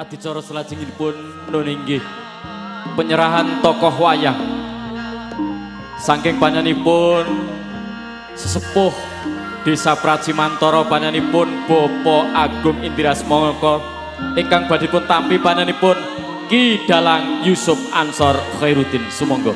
Adicara salajengipun nun inggih penyerahan tokoh wayang saking panjenenganipun sesepuh Desa Pracimantoro panjenenganipun Bapak Agung Indirasmoko ingkang badhe pun tampi panjenenganipun Ki Dalang Yusuf Ansor Khairuddin. Sumangga.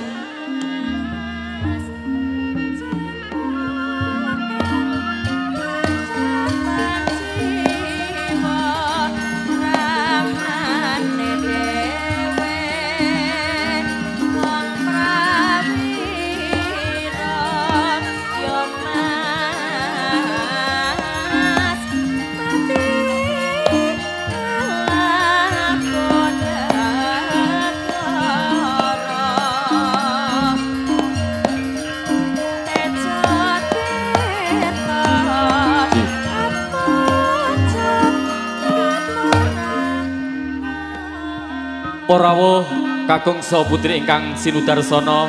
Rawuh kakung saha putri ingkang sinudarsana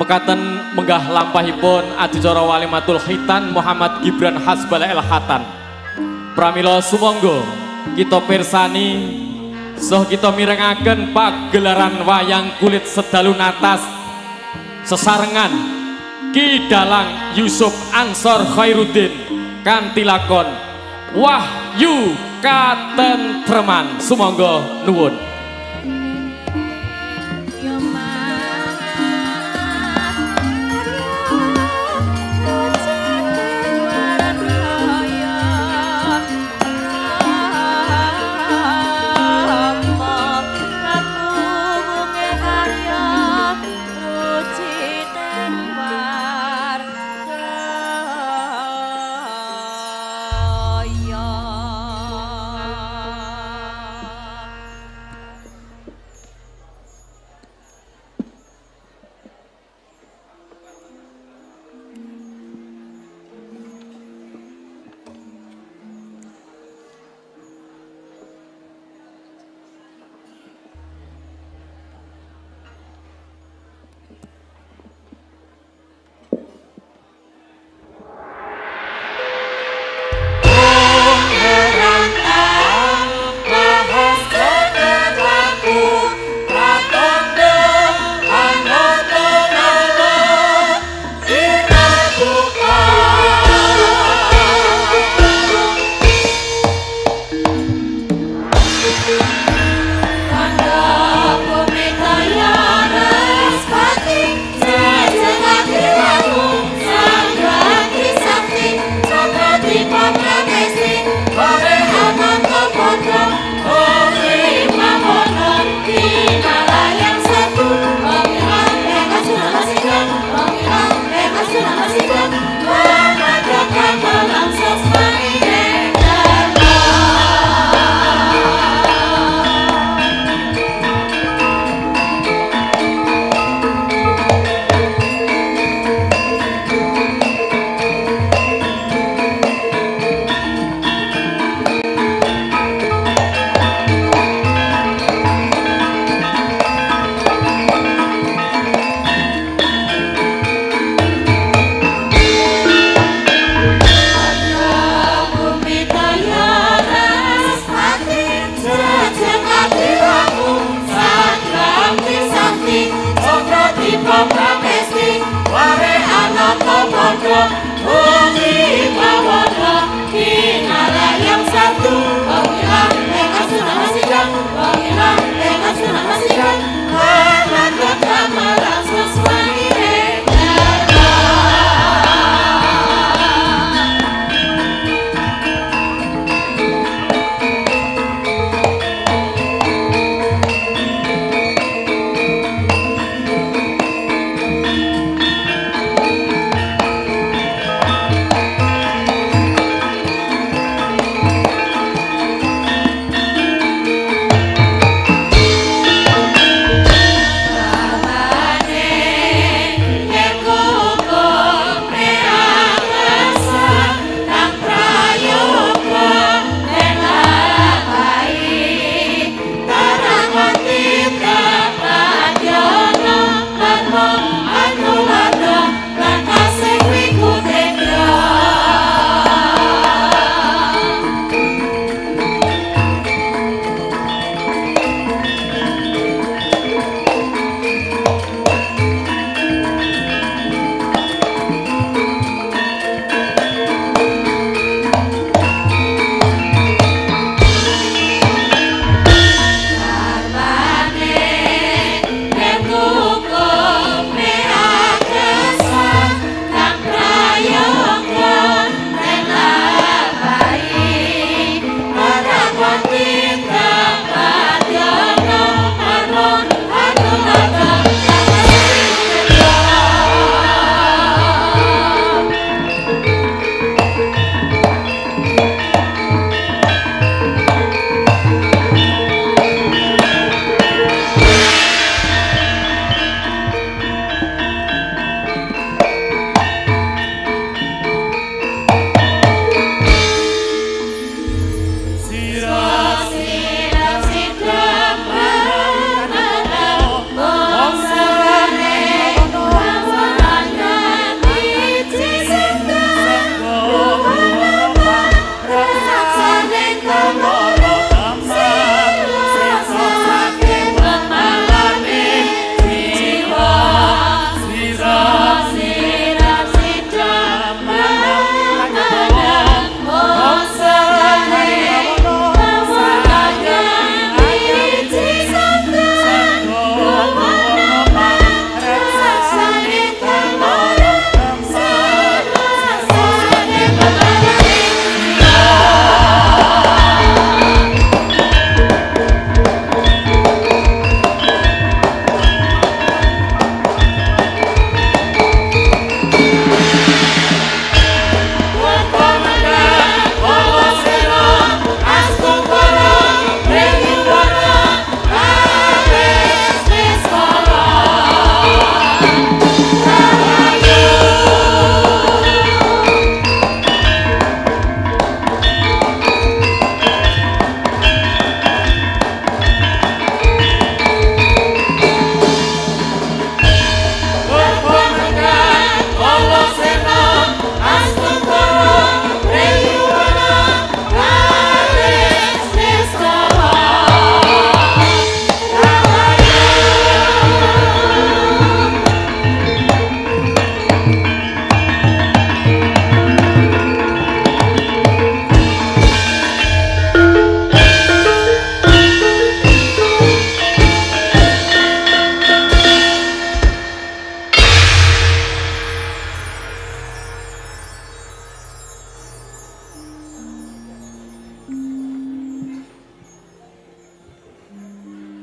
mekaten menggah lampahipun adicara walimatul khitan Muhammad Gibran Hasbala El Hatan. Pramila sumangga kita pirsani saha kita mirengaken pagelaran wayang kulit sedalu natas sesarengan Ki Dalang Yusuf Ansor Khairuddin kanthi lakon Wahyu Katentreman. Sumangga nuwun. Yeah.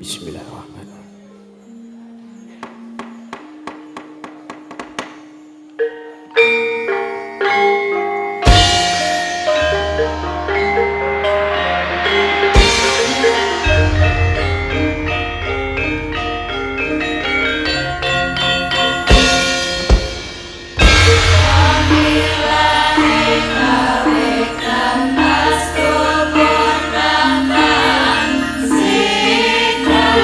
Bismillahirrahmanirrahim. Sikap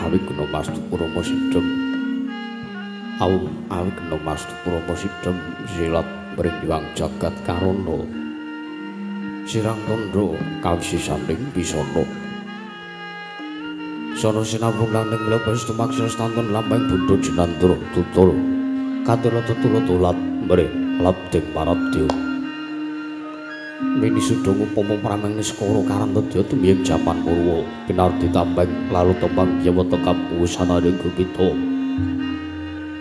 Awigna mastu purama sidhem. Aum awigna mastu purama sidhem silat mringyang jagat karana. Sirang tandha kawisisaning bisana. Sono sinambung landheng lepes tumaksa stantun lampahing bundha jinandra tutul. Katela tetula tulat mrih labding parabdya. Mini sudung upama prameng niskara karantedya tumiyeng jaman Purwa pinardi tambeng lalu tembang yawata kabusananing kita.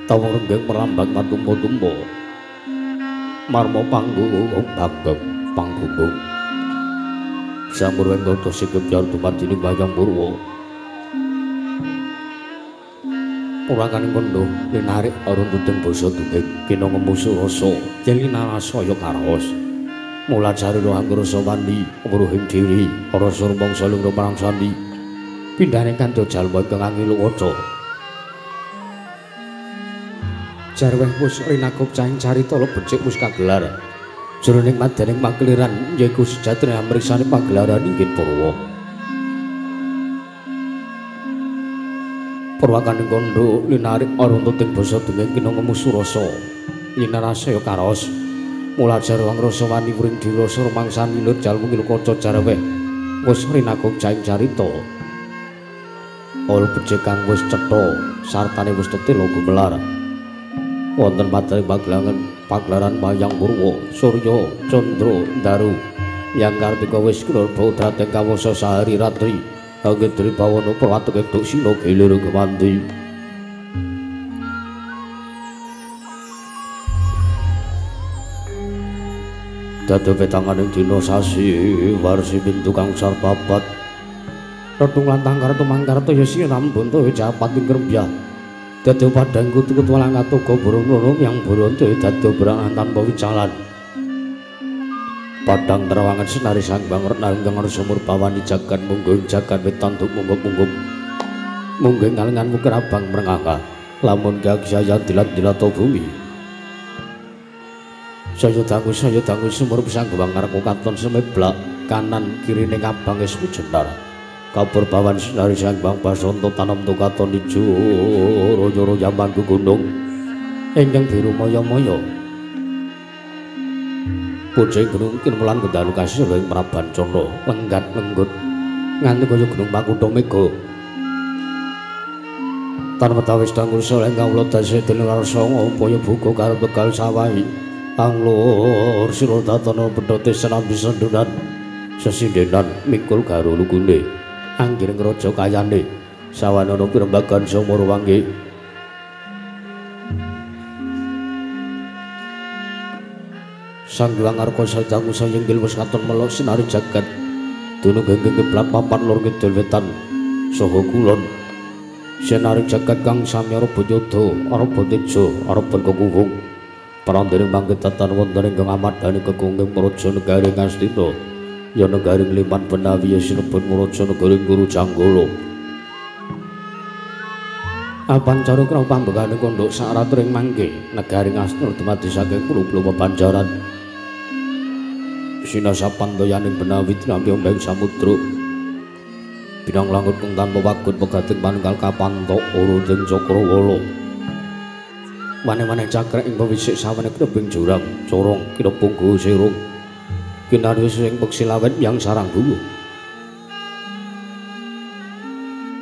Tawa renggeng merambang matumpa-tumpa marma panggung banggeng panggung sambur wenggota sikep jar dumadi wayang Purwa. Purwakaning kandha linarik aruntuting basa dunging kina ngemu surasa yen linarasa ya karaos. Mula carira anggrasa wani weruhing diri rasa rumangsa lumra marang sandi pindhane kanca jalma ingkang angilu kaca. Jarweh wis rinakup cahing carita becik wis kagelar jroning madaning makeliran yaiku sejatine amriksane pagelaran inggih Purwa. Purwakaning kandha linarik aruntuting basa dunging kina ngemu surasa linarasa ya karaos. Mula jarwang rasa wani wuring dirasa rumangsani lur jalmu ngilu kaca jarweh wis rinakup cahing carita. Ol becik kang wis cetha sartane wis tetela gumelar. Wonten madaning pagelaran pagelaran wayang Purwa Surya Candra Ndaru yang kartika wis klurba dhateng kawasa sahari ratri anggedri bawana prawatek duksina gilir gemanti. Dadi petanganing dina sasi warsi pintu kang sarbabat retung lantang kartu mangkarta ya sinambun toya japat ing krembyah. Dadi padhang kutu-kutu lan katoga burung loro yang buronto dadi berangan tanpa wicalan. Padhang terawangan senari sang banget nanging sumur bawani jagat mungguh jagat wetan duk mungguh-mungguh. Mungguh ngalengan mukir abang mrengangah lamun gagsaya dilat-dilato bumi. Saya dangu sumur pisang gewang ngarep katon semeblak kanan kirine abang wis jenar. Kabur bawan sinari sang bang basonto tanem tukaton ijo royo-royo jaman gunung ingkang biru maya-maya. Pucing gunung kinemulan kendalu kasih ing Prabancana lenggat lenggut nganti kaya gunung Makutha Mega. Tan wetawis dangu saleh kawula dase dening warsa upaya buka karo Tegal sawahi. Anglur sira datana pedhote senambi sendunan sesindenan mikul garo lugune anggiring raja kayane sawanana pirembagan sumur wangge. Sang Hyang Arka sadangu sayenggil wis katon melok sinari jagat dunung genggeng kiblat papan lor kidul wetan saha kulon. Sinari jagat kang sami arba yoda arba teja arba kekuwung parandene mangketatan wonten ingkang amadhani kekunging praja negari Ngastina ya negari Liman Benawi ya sinebut praja negari Guru Janggala. Apancara kraw pambekane kondhok saratring mangke negari Ngastina dumadi saking puluh-puluh pepanjaran. Sinasapan toyaning Benawi tinampi ombeng samudra binang langut kang tanpa wagut pegating panunggal kapantok urunding cakrawala. Mane-mane cakrek ing pewisik sawane knebing jurang corong kinepung go sirung kinarwi sing peksi lawet yang sarang bulu.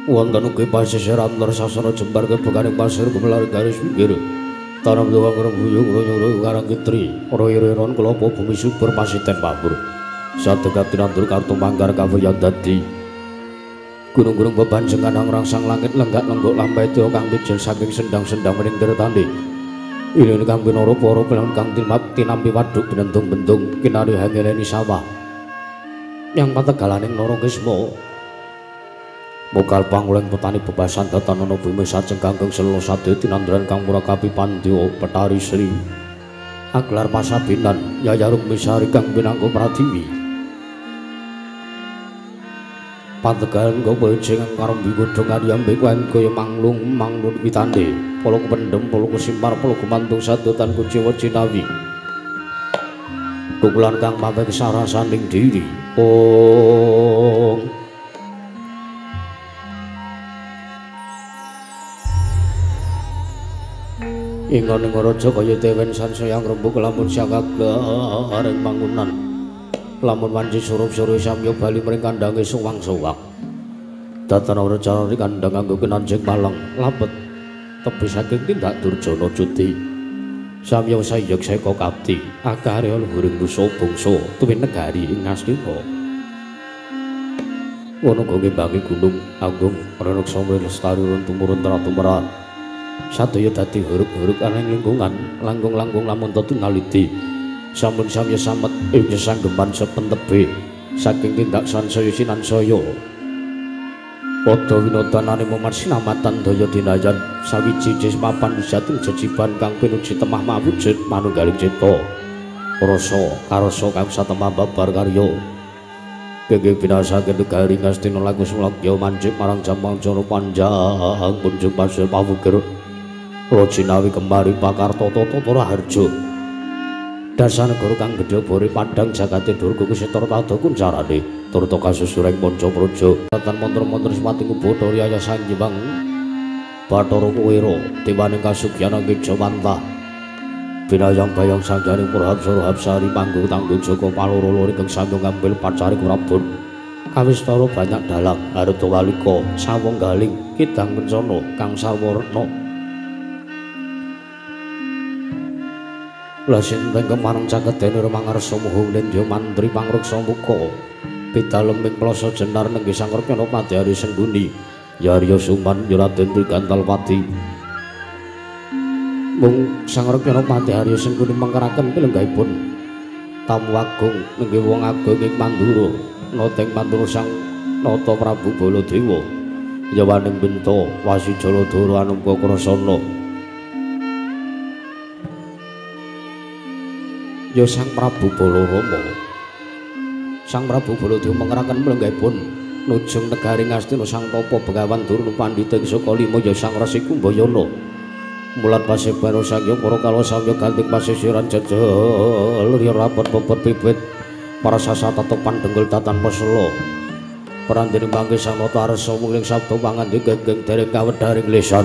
Wonten ugi pasisiran lor sasana jembar kebekaning pasir gumelar garis pinggir tanam luwang rembuyung royo karang kitri royo-royon kelapa bumi subur pasiten pabur sadegat tinandur kartu manggar kawuyan dadi gunung-gunung bebanjengan rangsang langit lenggak lenggok lampai itu kang mijil saking sendang-sendang mening tirtane. Ilin kang pinara para pelan kang tinampi waduk benentung-bentung kinari hangeleni sawah yang pategalaning Nara Kisma. Mokal panguleng petani bebasan datanana bumi sajeng kangkung sela sadaya tinandran kang murakapi pandya petari sri aglar pasabinan Yaya Rukmisari kang pinangka pratiwi. Pategalan gopo jeng karembi godhong ariyambe kuwen kaya manglung manglun witande pala kependhem pala kesimpar pala gumantung sadotan kuciwa cinawi tukulan kang maweh kesarasaning diri. Ong Ingon raja kaya dewen sansaya ngrembug lamun siagaring mangunan. Lamun wanci surup-surup samya bali mring kandhange suwang-suwang. Datan ora carane kandhang anggo kinanjing malang labet tebi saking tindak Durjana Judi. Samya sayek seka kapti akarya luhuring nusa bangsa tuwin negari ing Ngastina. Wono uga ngimbangi gunung agung renuksa lestari run tumurun tratumeran. Sadaya dadi huruk-huruk aneng lingkungan langkung-langkung lamun tetunaliti. Sampun samya samet ing sanggeman sepentebe saking tindak sansaya sinansaya. Padha winodanane moman sinamatan daya dinayan sawiji mapan wijating jejiban kang pinuji temah mawujud manunggaling cipta. Rasa karasa kang satemah babar karya. Gege binasake negari Ngastina laku sulakya mancip marang jampang jana panjang punjung pasir pawukir. Rajinawi kemari pakarta tata raharja. Dasar negara kang gedhe bore padhang jagate durga kusetara tada kuncarane turta kasusureng panca praja. Tatan mantra-mantra sepati ngubata riyaya sanjibang Bathara Kuwera dewaning kasugyan Kejawantah. Binayang bayang sanjane Purhapsara Hapsari panggung tanggung jaka paloro-loro ingkang sanggung ngambil pacari Prabon. Kawistara banyak dalang Harta Walika Sawung Galing Kidang Kencana Kang Sarwarna. Lasinteng kemareng caketene mangarsa muhung nindya mantri pangruksa muka pidalem ing plasa jenar nenggih Sangrekana Padhari Sengguni Yarya Suman Raden Trigantalpati. Mung Sangrekana Padhari Sengguni mengkeraken pilenggahipun tamu agung nenggih wong agung ing Mandura noteng Mandura Sang Nata Prabu Baladewa yawaning Binta Wasijaladara anungga Krasana. Ya Sang Prabu Balarama. Sang Prabu Baladewa mengeraken mlenggahipun nujung negari Ngastina Sang Tapa Begawan Durna Pandhita ing Sukalima ya Sang Resi Kumbayana. Mulat pasebaro sangya para kala samya ganting pasisiran jejel riya rapet pepet pipit para sasat tetepan dengkul datan pesela. Prandene mangke Sang Nata arsa mungling sabda pangandika genggeng dereng kawedharing lesan.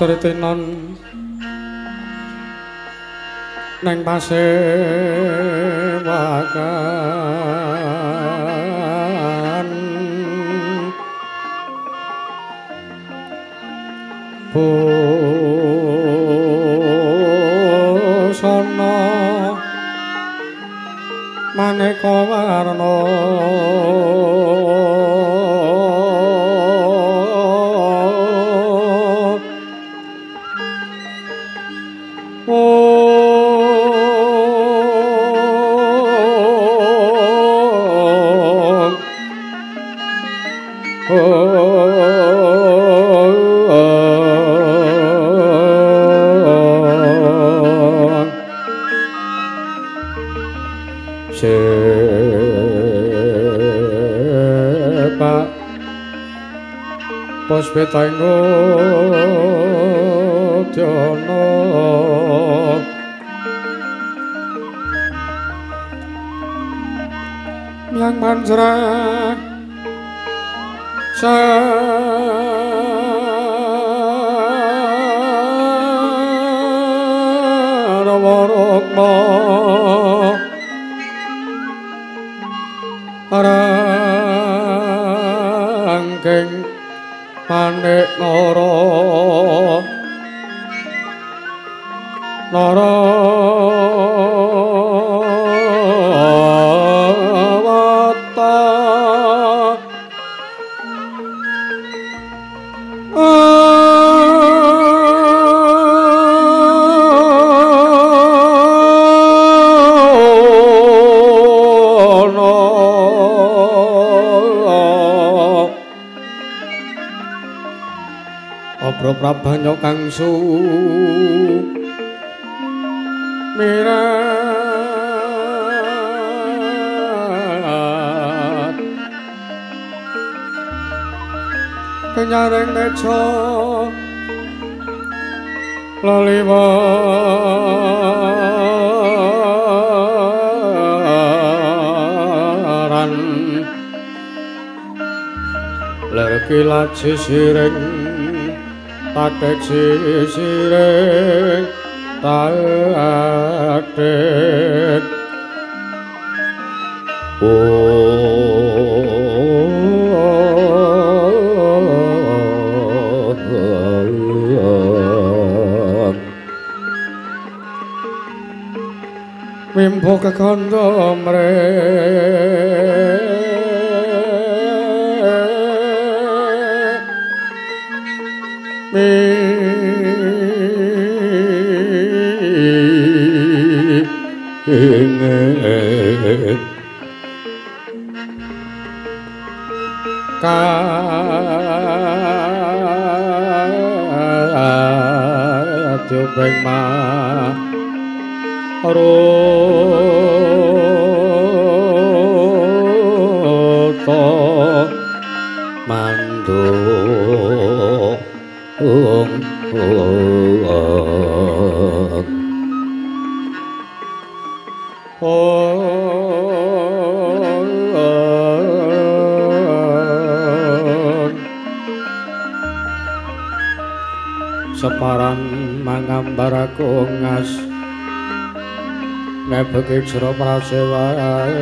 Sritinon neng pasewakan busana maneka warna sepak puspitaing udyana miang manjrah sarwa rukma rangking manik nara nara wata Obro prabanya kangsu mirat kenyaring teja leliwaran ler kilat sisiring tatek sisiring tatek wimbo kekandha kadyo maruta mandung separan mangambaraku ngas mebeki jero prasewakan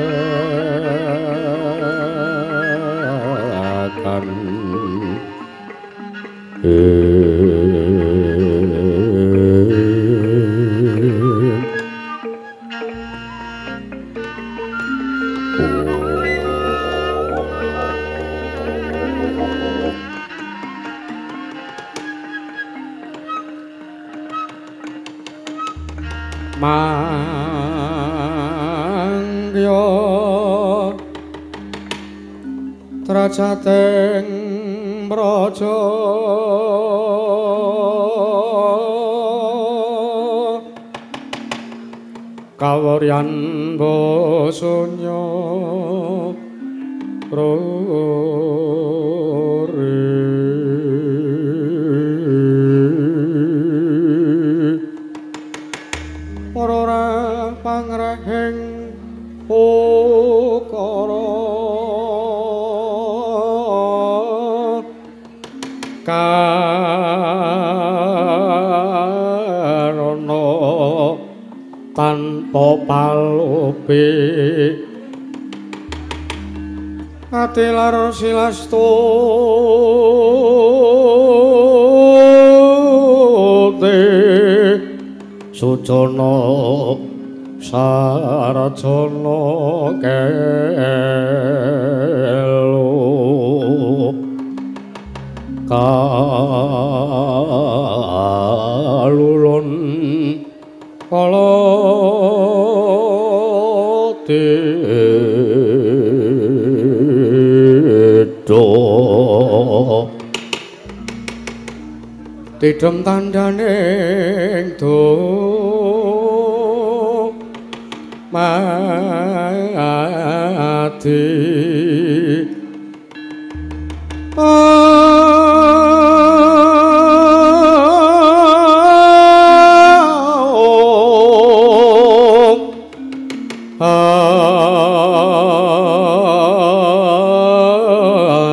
mangya trajating praja kawuryan basunya ora pangrehing ukara Karna tanpa palupi atilar silastuti sujana sarjana kelu kalulun kala tidem tandhaning do mati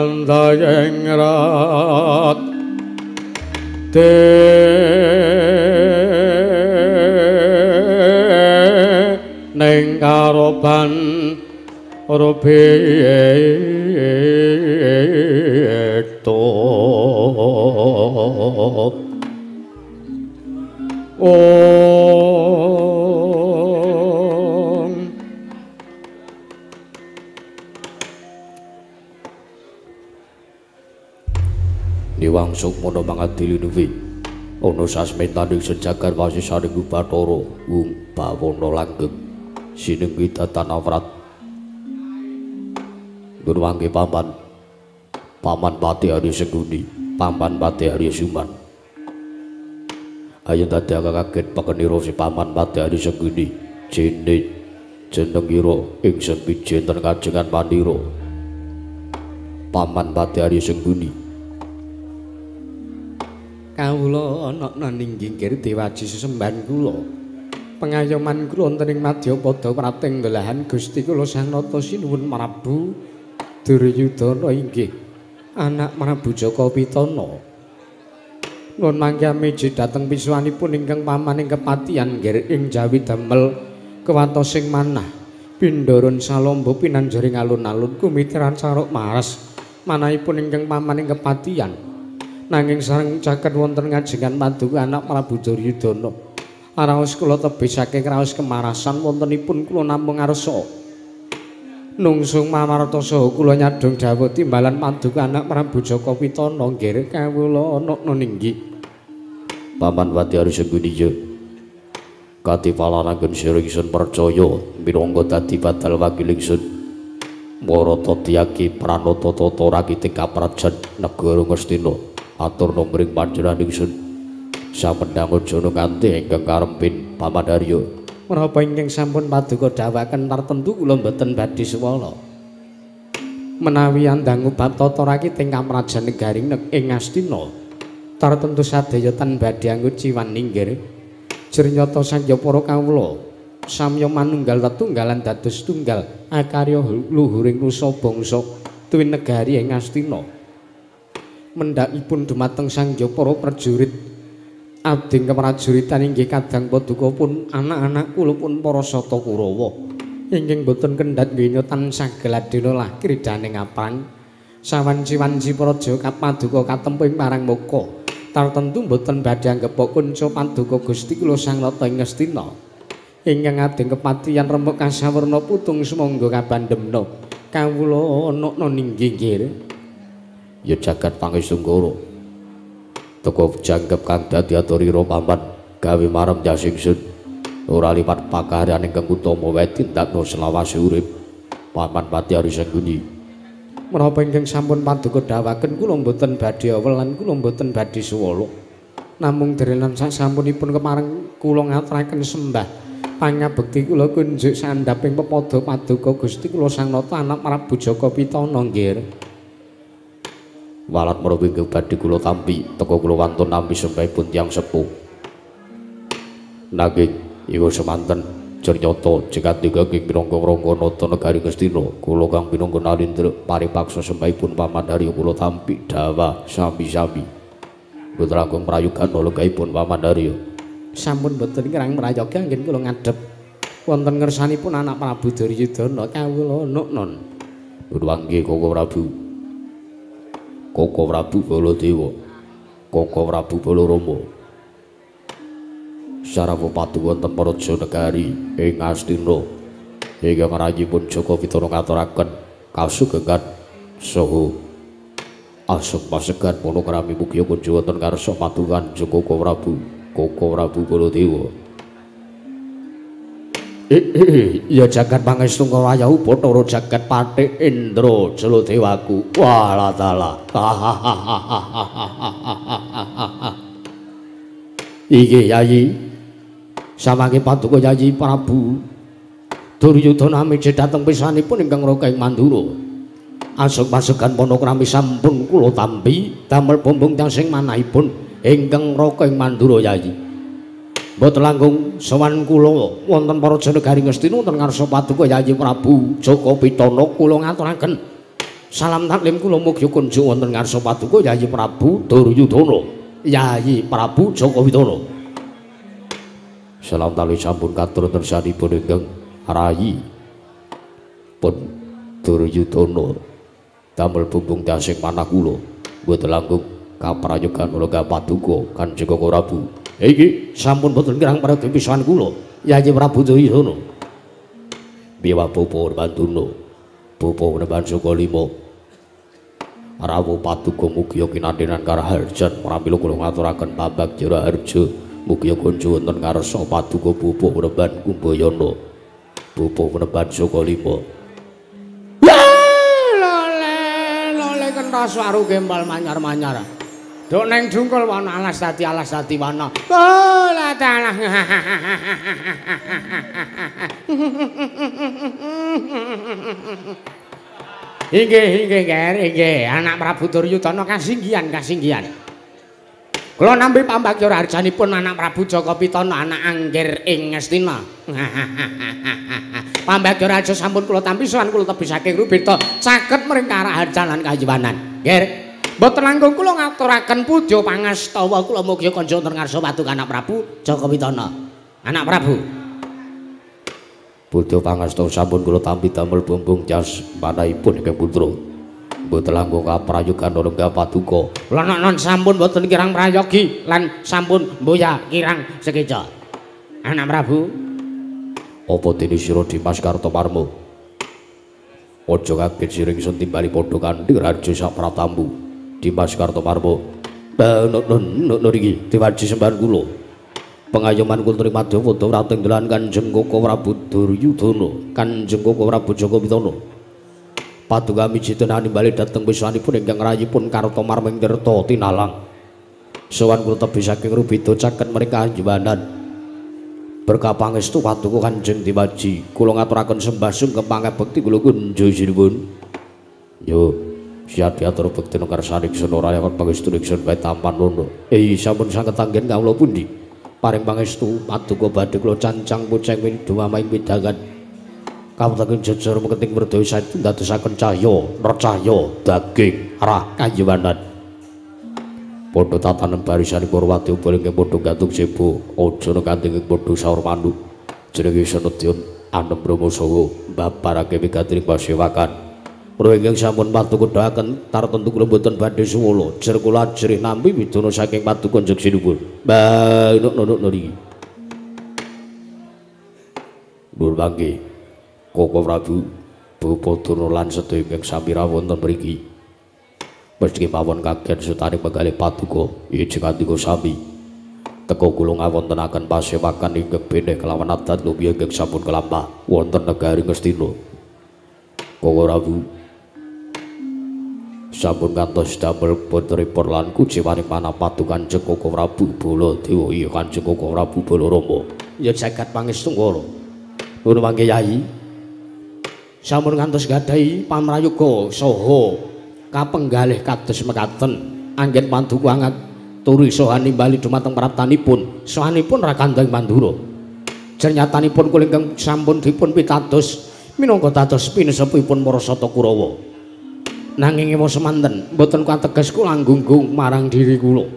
andayeng rat ning karoban rubeto. Om Niwang sukmana mangadili nuwi ana sasmitaning sejagar wasisaning Bathara Wung Bawana langgeng sinenggi datan awrat nggon mangke paman paman Pati Arya Sengkuni paman Pati Arya Suman. Ayo dadi kaget pekenira si paman Pati Arya Sengkuni jene jenengira ingsun pijenten kajengan pandira paman Pati Arya Sengkuni. Kawula ana ning nginggir dewaji sesembahan kula. Pengayoman kula wonten ing madyapada prating delahan Gusti kula Sang Nata sinuwun Prabu Duryudana inggih anak Prabu Jaka Pitana. Nuwun mangke miji dhateng pisuwanipun ingkang paman ing kepatihan nggir ing Jawi damel kewatosing manah pindharan salamba pinanjaring alun-alun kumitiran saruk mares manahipun ingkang paman ing kepatihan. Nanging sareng caket wonten ngajengan paduka anak Prabu Duryudana. Raos kula tebih saking raos kemarasan wontenipun kula namung ngarsa. Nungsung mamarta saha kula nyadhong dawuh timbalan paduka anak Prabu Jaka Pitana nggih kawula ana ninggi. Paman Pati Arya Sengkuni ya katipalan anggen sira ingsun percaya minangka dadi badal wakil ingsun marata tiyaki pranata tata rakiting kaprajan negara Ngastina. Atur nomring panjenengan ingsun samendhang aja nganti ingkang karempin Paman Arya. Menapa ingkang sampun paduka dawuhaken tartemtu kula mboten badhe suwala. Menawi andangu bab tata rakiting kaprajan negari ing Ngastina tartemtu sadaya tan badhe anguciwan ninggir. Jernyata sangya para kawula samya manunggal tetunggalan dados tunggal akarya luhuring nusa bangsa tuwin negari ing Ngastina. Mendhakipun dumateng sangya para prajurit abdi keprajuritan inggih kadang paduka pun anak-anak kula pun para sata Kurawa ingkang boten kendhat donya tansah geladena lah kridane ngaprang sawanci-wanci praja kapaduka katempuh ing parang muka tartemtu boten badhe anggepok kunca paduka Gusti kula Sang Nata ing Ngastina ingkang adeng kepatihan remuk kasawerna putung sumangga kabandemna kawula ana ninggi. Ya jagat pangestu-ngara teka jangkep kang dadi aturira paman gawe marem jas ingsun ora liwat pakaryan ingkang utama wae tindakno selawase urip Paman Pati Arya Sengkuni. Menapa ingkang sampun paduka dawuhaken kula mboten badhe awelan kula mboten badhe suwala namung derenan sasampunipun kepareng kula ngaturaken sembah pangabekti kula kunjuk sandhaping pepada paduka Gusti kula Sang Nata anak Prabu Jaka Pitana nggih. Walat menawi ingkang badhe kula tampi teka kula wantun nampi sembahipun tiyang sepuh. Nanging iku semanten jernyata jekatiga ing minangka rangga nata negari Ngastina kula kang minangka nalindra paripaksa sembahipun Paman Arya kula tampi dawa sami-sami. Mboten langkung prayogana lenggahipun Paman Arya. Sampun boten kirang prayoga anggen kula ngadhep wonten ngersanipun anak Prabu Duryudana kawula nuknun. Nuwangge Koko Prabu. Koko Prabu Baladewa. Koko Prabu Balarama. Sarawa padu wonten Praja Negari ing Astina. Ingkang rayipun Jaka Pitana ngaturaken kasugengan saha asuk pasegan panakrami mugi kunjung wonten ngarsa padukan Koko Prabu. Koko Prabu Baladewa. Ya jagat pangestu wayahu Bathara jagat Pathik Indra Jaladewaku. Walah dalah. Iki Yayi. Samangke paduka Yayi Prabu Duryudana miji dhateng pisanipun ingkang raka ing Mandura. Asuk pasegan panakrami sampun kula tampi damel bumbung sing manahipun ingkang raka ing Mandura Yayi. Mboten langkung sowan kula wonten Praja Negari Ngastina wonten ngarsa paduka Yayi Prabu Jaka Pitana kula ngaturaken salam taklim kula mugi kunjung wonten ngarsa paduka Yayi Prabu Duryudana. Yayi Prabu Jaka Pitana. Salam tali sampun katur tersanipun ingkang rayi pun Duryudana damel bumbung dasing manah kula mboten langkung kaprayogan kula paduka Kanjeng Koko Prabu. Iki sampun boten kirang prayoga pisan kula Yayi Prabu Duryudana. Biwa bapa Banduna, bapa Weneban Saka Lima. Rawuh paduka mugi kinantenan karaharjan pramila kula ngaturaken babak Jaraharja mugi kunjung wonten ngarsa paduka bapa Weneban Kumbayana. Bapa Weneban Saka Lima. Lole lole kentos waru gembal manyar-manyar. Duk neng dungkul wana alas dadi wana. Oh la dalah. Inggih inggih Nger, inggih anak Prabu Duryudana kasinggihan kasinggihan. Kula nampi pambagya harjanipun anak Prabu Jaka Pitana anak Anggir ing Ngastina. Pambagya raja sampun kula tampi sowan kula tebih saking Rubirta caket mring karaharjan lan kayiwanan. Nger. Mboten langkung kula ngaturaken puja pangastawa kula mugi kanca wonten ngarsa paduka anak Prabu Jaka Pitana. Anak Prabu. Puja pangastawa sampun kula tampi damel bumbung jas manahipun ingkang putra. Mboten langkung kaprayogan lenggah paduka. Kula non sampun mboten kirang prayogi lan sampun mboya kirang sekeca. Anak Prabu. Apa dene sira Dimas Kartomarma? Aja kaget sira ingsun timbali padha kanthi raja sapratamu. Dimas Kartomarma. Nun iki diwaji sembahan kula. Pengayoman kula trima madya wrating dalan Kanjeng Koko Prabu Duryudana, Kanjeng Koko Prabu Jaka Pitana. Paduka miji tenan nimbali dhateng pisanipun ingkang rayipun Kartomarma ing Tirta Tinalang. Sowan kula tebih saking Rubida caket mring kajiwanan. Berkah pangestu paduka Kanjeng Diwaji, kula ngaturaken sembah sungkem pangabekti kula kunjo sinuwun. Yo, siap diatur bekti ngarsaning ingsun ora lewat pangestu ingsun bae tampan nono. Sampun saged anggen kawula pundi? Paring pangestu paduka badhe kula cancang puceng widhawamaing widangan. Kawonten jejer meketing werdaya saestu ndadosaken cahya, nercahya daging arah kayiwanan. Padha tatanen barisan Purwati upa ingkang padha gantung sebo, aja nganti ing padha saur manuk. Jenenge Senedyan Anem Brahma saha babarake wigati pasewakan. Pra ingkang sampun paduka dhoaken tartentu kula mboten badhe suwala. Jer kula ajrih nampi widana saking paduka Kanjeng Sinuwun. Mbah nuk niki. Nur mangke Koko Prabu Bapa Durna lan sedaya ingkang sami rawuh wonten mriki. Mesti mawon kagen sutaning penggalih paduka ijing andika sami. Teka kula ngawontenaken pasewakan ingkang beneh kelawan adat lumiya ingkang sampun kelampah wonten negari Ngastina. Koko Prabu sampun kantos damel putripun lan kuciwaning manah paduka Kanjeng Koko Prabu Baladewa iya Kanjeng Koko Prabu Balarama. Ya jagat pangestu ngoro. Nuwun mangke Yayi. Sampun ngantos gadhahi pamrayoga saha kapenggalih kados mekaten anggen paduka ngaturi saha nimbali dumateng praptanipun sahanipun Rakanda ing Mandura. Jernyatanipun kula ingkang sampun dipun pitados minangka dados pinesepuhipun para Sata Kurawa. Nanging ewa semanten mboten kateges kula nggunggung marang diri kula.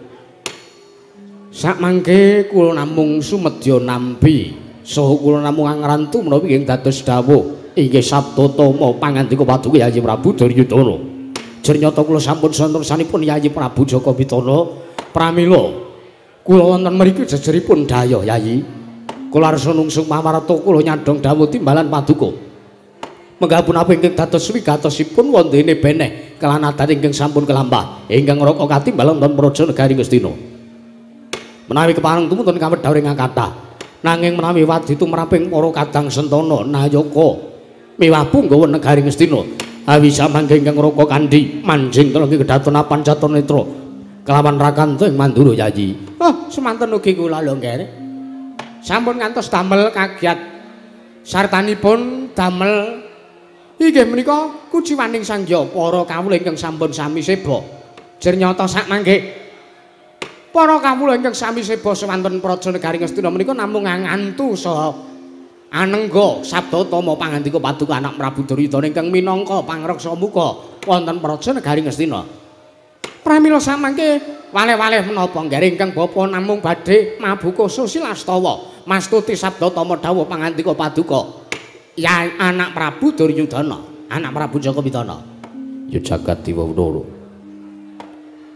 Sakmangke kula namung sumedya nampi saha kula namung angrantu menawi nggih dados dawuh inggih Sabdatama pangandika paduka Yayi Prabu Duryudana. Jernyata kula sampun santersanipun Yayi Prabu Jaka Pitana pramila kula wonten mriki jejeripun dayah Yayi. Kula arsa nungsung pawarta kula nyandhong dawuh timbalan paduka. Menggah punapa ingkang dados wigatosipun wondene beneh kelanatan ingkang sampun kelampah ingkang ngraka katimbal wonten praja negari Ngastina. Menawi kepareng tumutun kawedhar ingkang kathah, nanging menawi wadi tumraping para kadang sentana nayaka miwah punggawa negari Ngastina awi samangke ingkang ngraka kandhi manjing telenggi kedaton Pancatanitra kelawan rakanta ing Mandura Yayi. Oh, semanten ugi kula lho nggih. Sampun ngantos damel kagiat sartanipun damel inggih menika kuciwaning sangya para kawula ingkang sampun sami seba. Jernyata sakmangke para kawula ingkang sami seba sewonten praja negari Ngastina menika namung ngantu saha anengga Sabdatama pangandika paduka anak Prabu Duryudana ingkang minangka pangreksa muka wonten praja negari Ngastina. Pramila samangke waleh-waleh menapa nggih ingkang bapa namung badhe mabuka susilastawa mastuti Sabdatama dawuh pangandika paduka ya anak Prabu Duryudana, anak Prabu Jaka Pitana. Ya jagat dewa wenara.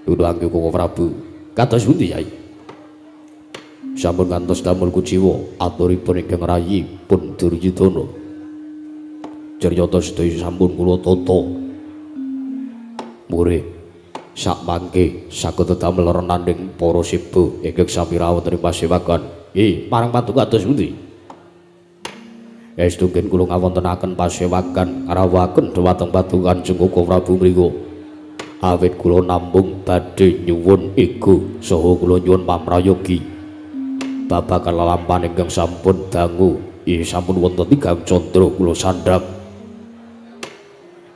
Nuduh angge Koko Prabu. Kados pundi Yai? Sampun ngantos damel kuciwa aturipun ingkang rayi pun Duryudana. Ceryata sedaya sampun kula tata. Murih sakmangke saged damel renanding para seba ingkang sami rawuh ing pasewakan. Nggih, marang paduka kados pundi? Estu ngen kula ngawontenaken pasewakan ngrawuhaken dhumateng paduka Kanjeng Koko Prabu mriku. Awit kula namung badhe nyuwun ego saha kula nyuwun pamrayogi babagan lelampahan ingkang sampun dangu sampun wonten tigang candra kula sandhang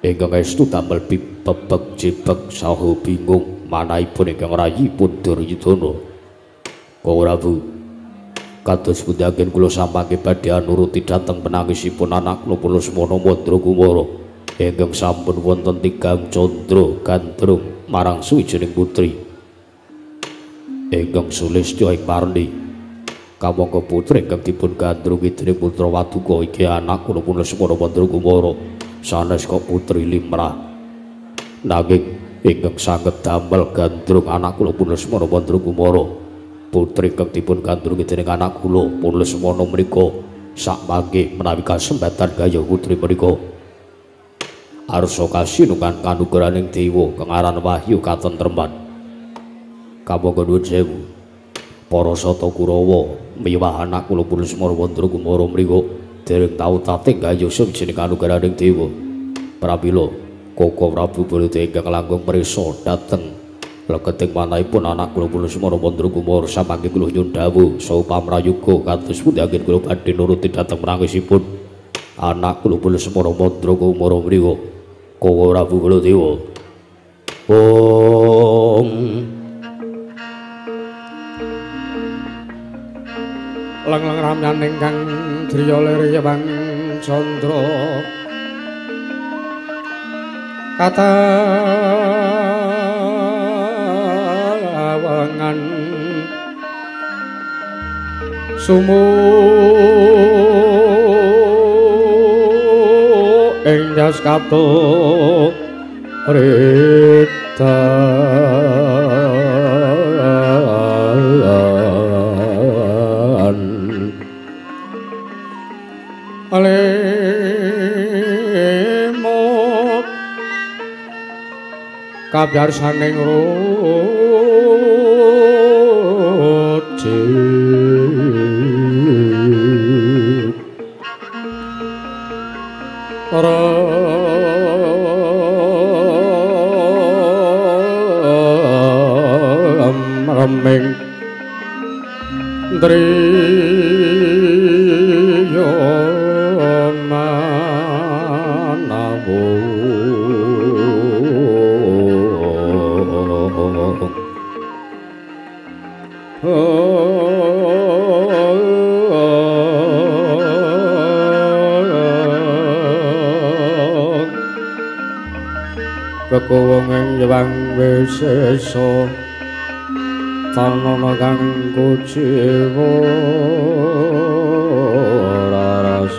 ingkang estu damel bebek jebek saha bingung manahipun ingkang rayi pun Duryudana. Koko Prabu, kados pundi anggen kula samangke badhe anuruti dhateng penangisipun anak kula pun Lesmana Mandra Kumara ingkang sampun wonten tigang candra gandrung marang suwijining putri ingkang sulistya ing parni. Kamangka putri ingkang dipun gandrungi dening putra Waduka iki anak kula pun Lesmana Mandra Kumara sanes kok putri limrah, nanging ingkang sanget damel gandrung anak kula pun Lesmana Mandra Kumara putri ingkang dipun gandrungi dening anak kula pun Lesmana menika sakmangke menawi kasempatan gayuh putri menika arsa kasinungan kanugrahaning dewa kang aran wahyu katentreman. Kamangka nuwun sewu para sata Kurawa miwah anak kula pun Lesmana Mandra Kumara mriku dereng tau tating gayuh sawijining kanugrahaning dewa. Pramila Koko Prabu Baladewa ingkang langkung prisa dhateng leketing manahipun anak kula pun Lesmana Mandra Kumara samangke kula nyuwun dawuh saha pamrayuga kados pundi anggen kula badhe nuruti dhateng prangisipun anak kula pun Lesmana Mandra Kumara mriku. Koko Prabu Baladewa. Om Lengleng ramyaning kang driya lirewang candra katawangan sumu ing jas kapto rita alemot kabyarsaning ruci reming driya manawu kekuwung ing Hyang Wisesa Wetan ana kang kuciwa raras.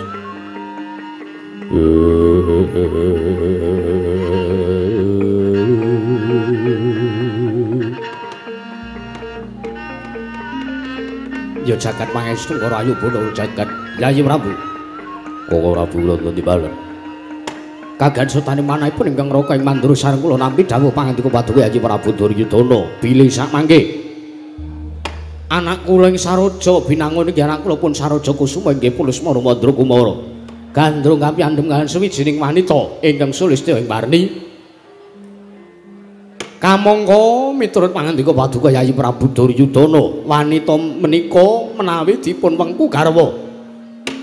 Ya jagat pangestu karo ayu bono jagat Yayi Prabu. Koko Prabu kula timbalen. Kagan sutane manahipun ingkang raka ing Mandura sareng kula nampi dawuh pangandika paduka Yayi Prabu Duryudana bilih sakmangke anak kula ing Saroja binangun iki anak kula pun Saroja Kusuma inggih Pulusmara Mandra Kumara. Gandrung kapiyandhem kaliyan sawijining wanita ingkang sulistya ing warni. Kamangka miturut pangandika paduka Yayi Prabu Duryudana, wanita menika menawi dipun wengku garwa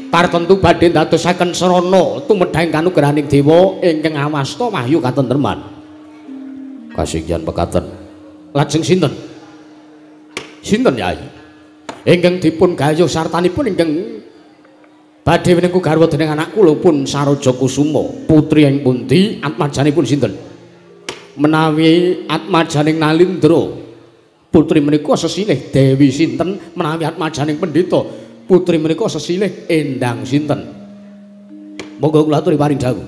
tartentu badhe ndadosaken srana tumedhang kanugrahaning dewa ingkang awasta wahyu katentreman. Kasinggihan pekaten. Lajeng sinten? Sinten Yayi? Ingkang dipun gayuh sartanipun ingkang badhe winengku garwa dening anak kula pun Saroja Kusuma, putri ing pundi atmajanipun sinten? Menawi atmajaning Nalindra putri menika sesilih Dewi sinten, menawi atmajaning pendhita putri menika sesilih Endang sinten. Monggo kula aturi paring dawuh.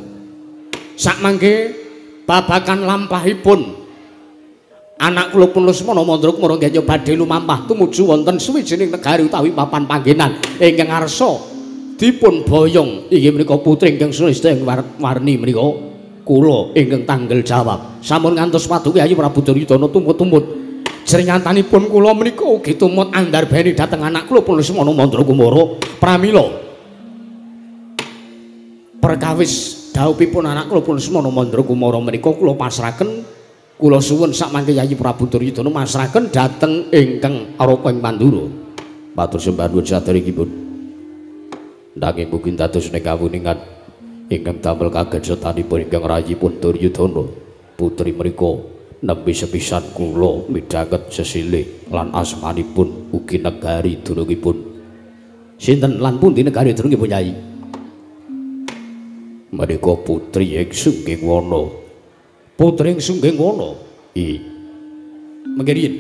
Sakmangke babakan lampahipun anak kula pun Lesmana Mandra Kumara nggih badhe lumampah tumuju wonten suwijining negari utawi papan panggenan ingkang arsa dipun boyong inggih menika putri ingkang sulistya ing warni menika kula ingkang tanggel jawab. Sampun ngantos paduka Yayi Prabu Duryudana tumut-tumut. Srinyantanipun kula menika ugi tumut andarbeni dhateng anak kula pun Lesmana Mandra Kumara. Pramila perkawis dhawuhipun anak kula pun Lesmana Mandra Kumara menika kula pasrahaken, kula suwun sakmangke Yayi Prabu Duryudana masrahaken dhateng ingkang Araka ing Mandura. Matur sembah nuwun saderengipun. Nanging mugi dados ing kawuningan ingkang damel kagensetanipun ingkang rayipun Duryudana, putri mrika nembe sepisan kula midhanget sesilih lan asmanipun ugi negari dunungipun. Sinten lan pundi negari dunungipun Yayi? Menika putri ing Sunggingwana. Putri ing Sunggingwana? I. Mengke riyin.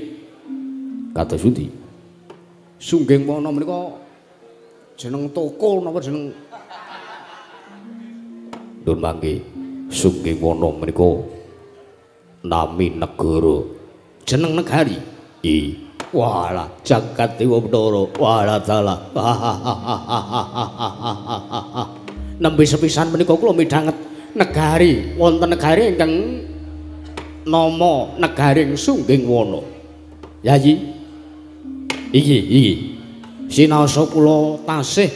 Kados pundi? Sunggingwana menika jeneng toko napa jeneng? Nun mangke Sunggingwana menika nami negara, jeneng negari. I. Walah jagat dewa Bathara. Walah dalah. Nembe sepisan menika kula midhanget negari, wonten negari ingkang nama negaring Sunggingwana. Yayi. Iki iki. Sinaosa kula tasih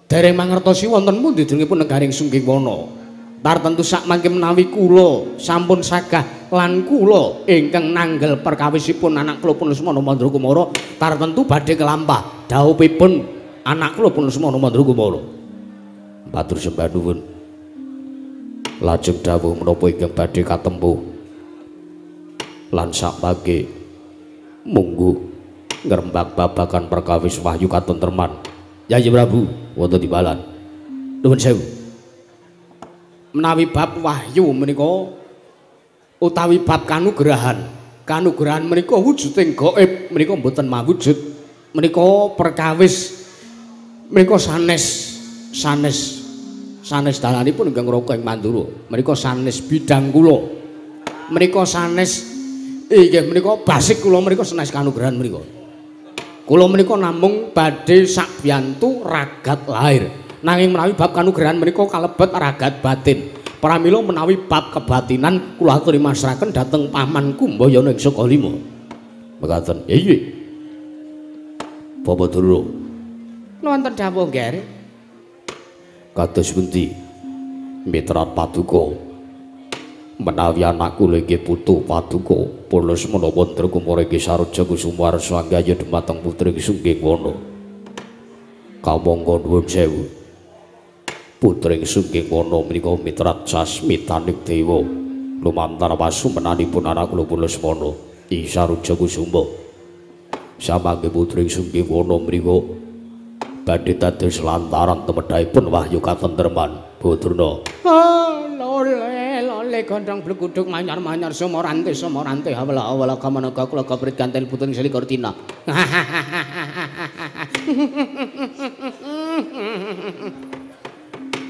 dereng mangertosi wonten pundi jenengipun negaring Sunggingwana. Tartentu sakmangke menawi kula sampun sagah lan kula ingkang nanggel perkawisipun anak kula pun Lesmana Mandra Kumara tartentu badhe kelampah dhawuhipun anak kula pun Lesmana Mandra Kumara. Matur sembah nuwun. Lajeng dawuh menapa ingkang badhe katempuh lan sakmangke mungguh ngrembak babagan perkawis wahyu katentreman. Yayi Prabu wonten timbalan. Nuwun sewu. Menawi bab wahyu menika utawi bab kanugrahan, kanugrahan menika wujuding gaib menika mboten mawujud. Menika perkawis menika sanes sanes sanes dalanipun ingkang Raka ing Mandura. Menika sanes bidang kula. Menika sanes inggih menika basik kula menika sanes kanugrahan menika. Kula menika namung badhe sakbiyantu ragat lahir. Nanging menawi bab kanugrahan menika kalebet ragat batin. Pramila menawi bab kebatinan kula aturi masrahaken dhateng Paman Kumbayana ing Sukalima. Mekaten. Iya. Bapak Durna. Wonten dawuh, Ngger. Kados pundi mitrat paduka? Menawi anak kula inggih putu paduka pun Lesmana Mandra Kumara inggih Saroja Kusuma arsa anggaya dumateng putri Sunggingwana. Kamangka nuwun sewu. Putri Sunggingwana menika mitrat sasmitaning dewa lumantar pasumenanipun anak kula pun Lesmana I Saroja Kusuma. Samangke putri Sunggingwana menika badhe dados lantaran tumedhahipun wahyu katentreman. Badruna. Lole lole Ble gondrong bleguduk manyar-manyar sumorante sumorante hawala-hawala kamanaga kula gabrit ganten putring selikur dina.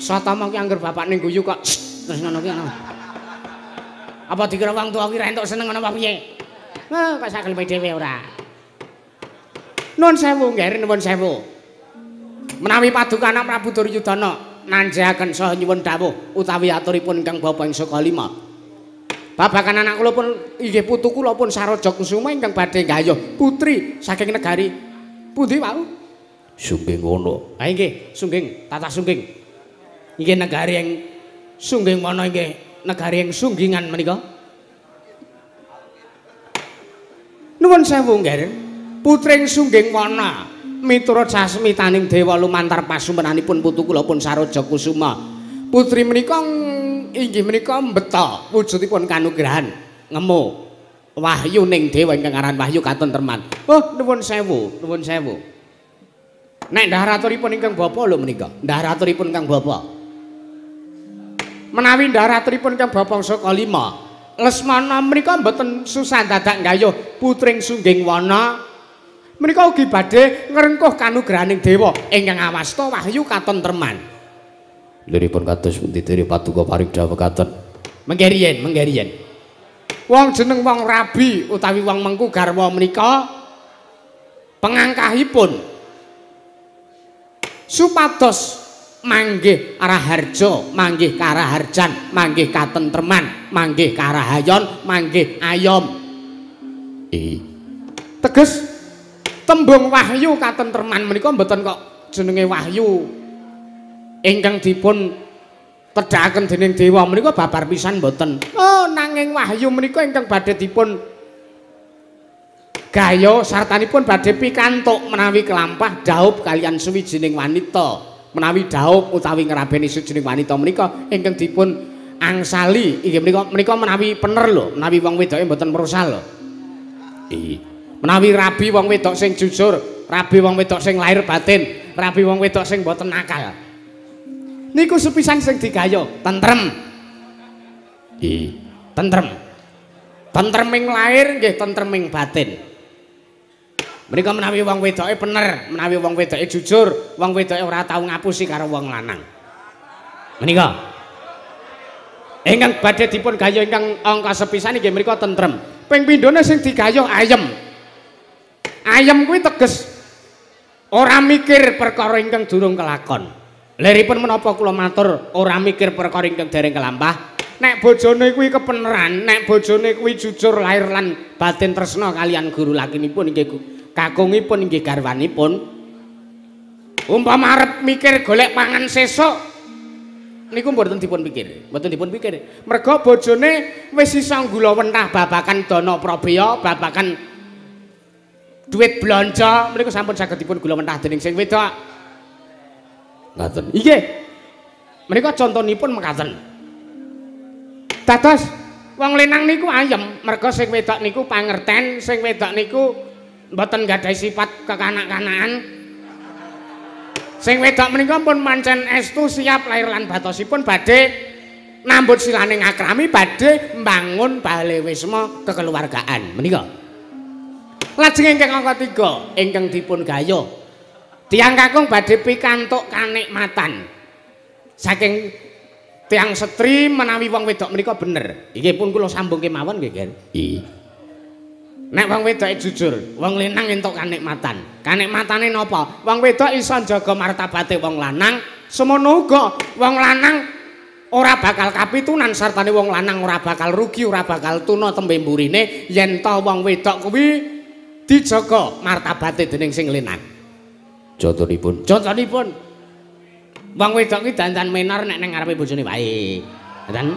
Satama ki angger bapakne guyu kok terus ngono ki ana. Apa dikira wong tuwa ki ra entuk seneng ngono apa piye? Heh, kok sak geleme dhewe ora. Nuwun sewu, nggih, nuwun sewu. Menawi paduka anak Prabu Duryudana nanjaken saha nyuwun dawuh utawi aturipun ingkang bapa ing saka lima. Babagan anak kula pun inggih putu kula pun Saroja Kusuma ingkang badhe gayuh putri saking negari pundi wau? Sungging Wana. Ha inggih, Sungging, tatah Sungging. Inggih negari ing Sungging Wana inggih negari ing Sunggingan menika. Nuwun sewu nggih. Putring Sungging Wana miturut sasmitaning dewa lumantar pasumenanipun putu kula pun Saroja Kusuma. Putri menika inggih menika mbeta wujudipun kanugrahan ngemu wahyu ning dewa ingkang aran Wahyu Katentreman. Oh, nuwun sewu, nuwun sewu. Nek ndhar aturipun ingkang bapa lho menika, ndhar aturipun ingkang bapa. Menawi ndhar aturipun ingkang bapa saka lima, Lesmana menika mboten susah dadak nggayuh putring Sungging Wana. Menika ugi badhe ngrengkuh kanugrahaning dewa ingkang awasta Wahyu Katentreman. Liripun kados pundi dene paduka paring dawuh katen? Mengke riyen, mengke riyen. Wong jeneng wong rabi utawi wong mengku garwa menika pengangkahipun supados manggih raharja, manggih karaharjan, manggih katentreman, manggih karahayon, manggih ayom. Teges tembung Wahyu Katentreman menika mboten kok jenenge wahyu ingkang dipun tedhakaken dening dewa menika babar pisan mboten. Oh, nanging wahyu menika ingkang badhe dipun gaya sartanipun badhe pikantuk menawi kelampah dhaup kalian suwijining wanita. Menawi dhaup utawi ngrabeni suwijining wanita menika ingkang dipun angsali inggih menika menika menawi pener lho, menawi wong wedoke mboten merosal lho. Menawi rabi wong wedok sing jujur, rabi wong wedok sing lahir batin, rabi wong wedok sing mboten nakal. Niku sepisan sing digaya tentrem. Tentrem. Tentreming lahir nggih tentreming batin. Menika menawi wong wedoke bener, menawi wong wedoke jujur, wong wedoke ora tau ngapusi karo wong lanang. Menika ingkang badhe dipun gayuh ingkang angka sepisan inggih menika tentrem. Ping pindhone sing digayuh ayem. Ayem kuwi teges ora mikir perkara ingkang durung kelakon. Liripun menapa kula matur ora mikir perkara ingkang dereng kelampah? Nek bojone kuwi kepeneran, nek bojone kuwi jujur lahir lan batin tresna kalian guru lakinipun inggih kakungipun inggih garwanipun. Umpama arep mikir golek pangan sesuk niku mboten dipun pikir, mboten dipun pikir. Merga bojone wis iso nggulawentah babagan dana prabeya, babagan duit blonjo mriku sampun saged dipun gulawentah dening sing wedok. Ngaten. Inggih. Menika contonipun mekaten. Dados wong lanang niku ayem merga sing wedok niku pangerten, sing wedok niku mboten gadhahi sifat kekanak-kanakan. Sing wedok menika pun pancen estu siap lahir lan batosipun badhe nambut silaning akrami badhe mbangun bale wisma kekeluargaan menika. Lajeng ingkang angka 3 ingkang dipun gayuh tiyang kakung badhe pikantuk kanikmatan saking tiyang setri menawi wong wedok menika bener. Inggih pun kula sambung kemawon nggih, Ger. Nek wong wedoke jujur, wong lanang entuk kanikmatan. Kanikmatane napa? Wong wedok iso njaga martabate wong lanang, semono uga wong lanang ora bakal kapitunan sartane wong lanang ora bakal rugi, ora bakal tuna tembe mburine yen ta wong wedok kuwi dijaga martabate dening sing lanang. Contonipun, contonipun wong wedok kuwi dandan menor nek ning ngarepe bojone wae. Dandan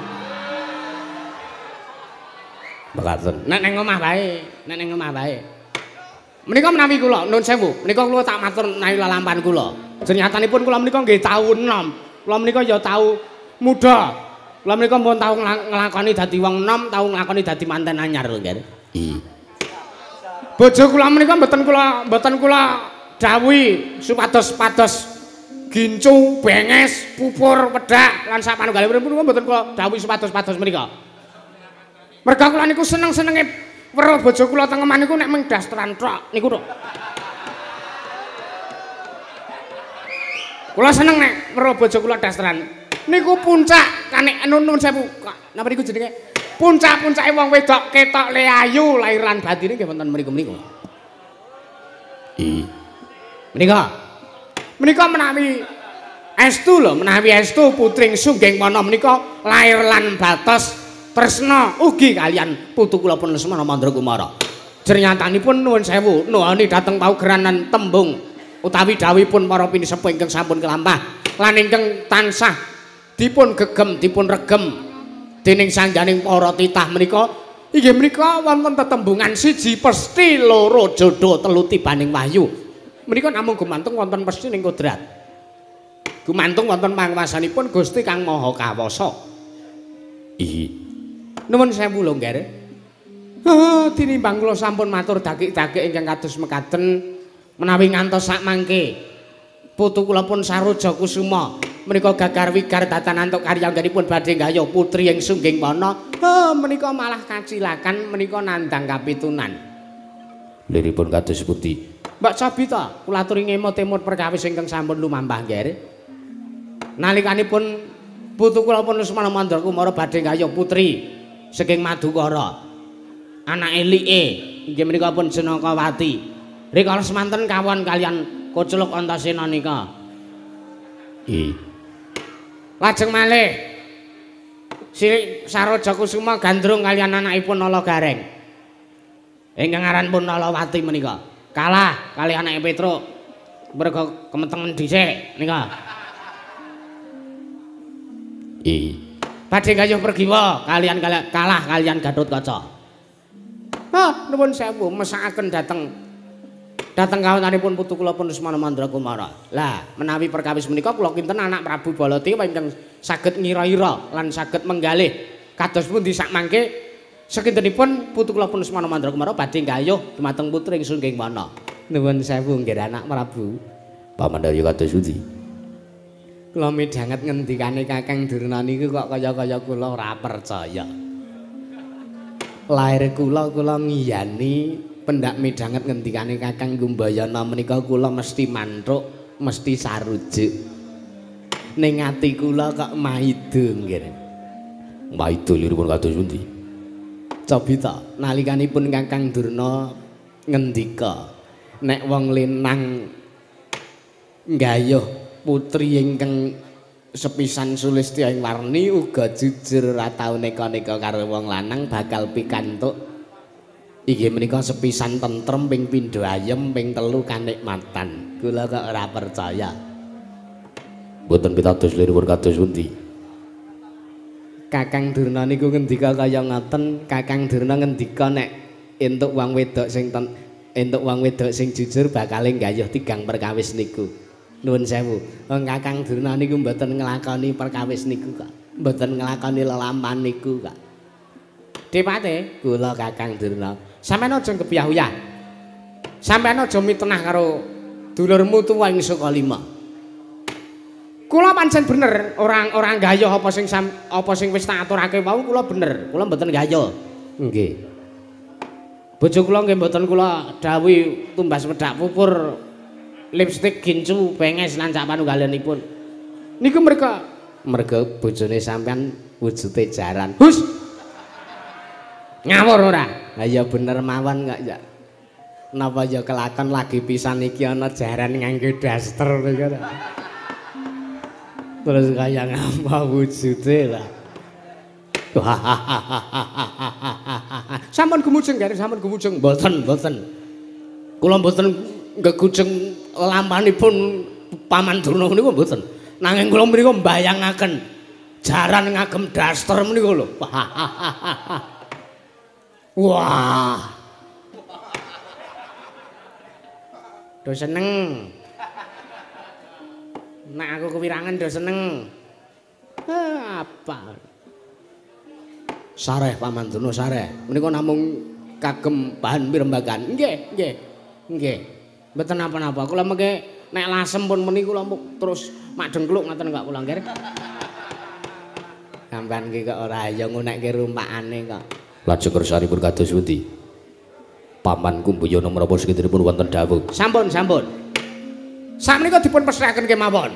mekaten. Nek ning omah wae, nek ning omah wae. Menika menawi kula nun sewu, menika kula tak matur menawi lelampahan kula. Jenyatanipun kula menika nggih tau enom. Kula menika ya tau muda. Kula menika mpun tau nglakoni dadi wong enom, tau nglakoni dadi manten anyar lho, Nggih. Bojo kula menika mboten kula dawuhi supados pados gincu, benges, pupur, wedak lan sak panunggalipun punika mboten kula dawuhi supados-pados menika. Merga kula niku seneng-senenge weruh bojo kula teng omah niku nek mung dasteran tok niku tok. Kula seneng nek weruh bojo kula dasteran. Niku puncak kanek nuwun sewu. Napa niku jenenge? Puncak-puncake wong wedok ketok le ayu lahir lan batine nggih wonten mriku menika. Menika. Menika menawi estu lho, menawi estu putring Sungging Wana menika lahir lan batos tresna ugi kalian putu kula pun Lesmana Mandra Kumara. Jernyatanipun nuwun sewu nuhoni dhateng paugeran tembung utawi dawuhipun para pinisepuh ingkang sampun kelampah lan ingkang tansah dipun gegem dipun regem dening sangganing para titah menika inggih menika wonten tetembungan siji pesti loro jodoh telu tibaning wahyu. Menika namung gumantung wonten pesti ning kodrat. Gumantung wonten panguwasanipun Gusti Kang Maha Kawasa. Nuwun sewu lho, Ngger. Tinimbang kula sampun matur dakik-dakik ingkang kados mekaten menawi ngantos sak mangke putu kula pun Saroja Kusuma menika gagar wigar datan antuk karya anggenipun badhe nggayuh putri ing Sungging Wana. Menika malah kacilakan menika nandhang kapitunan. Liripun kados pundi? Mbak Sabita, kula aturi ngemot-emot perkawis ingkang sampun lumampah, Ngger. Nalikanipun putu kula pun Lesmana Mandra Kumara badhe nggayuh putri saking Madukara. Anake like inggih menika pun Janakawati. Rikala semanten kawon kalian Kocluk Antasena nika. Lajeng malih Sirik Saroja Kusuma gandrung kalian anakipun Nala Gareng. Ingkang aran pun Nalawati menika. Kalah kali anake Petruk merga kemetengen dhisik nika. Badhe gayuh Pergiwa kalian kalah kalian Gatotkaca. Nuwun sewu mesakaken dhateng kawontenipun putu kula pun Lesmana Mandra Kumara. Lah menawi perkawis menika kula kinten anak Prabu Baladewa ingkang saged ngira-ira lan saged menggalih kados pundi sak mangke sekintenipun putu kula pun Lesmana Mandra Kumara badhe nggayuh dumateng putri ing Sungging Wana. Nuwun sewu nggih anak Prabu. Pamandarya kados pundi? Kula midhanget ngendikane Kakang Durna niku kok kaya-kaya kula ora percaya. Lahir kula kula ngiyani pendak midhanget ngendikane Kakang Gumbayana menika kula mesti manthuk, mesti sarujuk. Ning ati kula kok maido nggih. Maido liripun kados pundi? Cobi ta nalikanipun Kakang Durna ngendika nek wong lenang nggayuh putri ingkang sepisan sulistya ing warni uga jujur ora tau neka-neka karo wong lanang bakal pikantuk inggih menika sepisan tentrem ping pindho ayem ping telu kanikmatan. Kula kok ora percaya. Mboten pitados liripun kados pundi? Kakang Durna niku ngendika kaya ngoten. Kakang Durna ngendika nek entuk wong wedok sing entuk wong wedok sing jujur bakal nggayuh tigang perkawis niku. Nuwun sewu. Wong Kakang Durna niku mboten nglakoni perkawis niku kok. Mboten nglakoni lelampahan niku kok. Dipate kula Kakang Durna. Sampeyan aja kepiyah-uyah. Sampeyan aja mitenah karo dulurmu tuwa ing Sukalima. Kula pancen bener, orang-orang gayuh apa sing wis tak aturake wau kula bener, kula mboten gayuh. Nggih. Bojo kula nggih mboten kula dawuhi tumbas wedak pupur, lipstik gincu, benges lan sak panunggalanipun. Niku merga bojone sampean wujude jaran. Hus. Ngawur ora? Ha ya bener mawon kok ya. Napa ya kelakon lagi pisan iki ana jaran nganggo daster niku. Terus kaya ngapa wujude lah. Sampun gumujeng, Gareng, sampun gumujeng. Mboten, mboten. Kula mboten ngegujeng lampanipun Paman Durna niku mboten. Nanging kula mriku mbayangaken jaran ngagem daster menika lho. Wah. Do seneng. Nek aku kewirangan do seneng. Apa? Sareh Paman Durna sareh. Menika namung kagem bahan pirembagan. Nggih, nggih. Nggih. Mboten napa-napa. Kula mengke Nek lasem pun meni kula terus mak dengkluk ngoten kok kula nggih. Sampeyan ki kok ora ya ngunekke rumpakane kok. Lajeng kersanipun kados pundi? Paman Kumbayana menapa sekintenipun wonten dawuh? Sampun, sampun. Sakmenika dipun pesrekaken kemawon.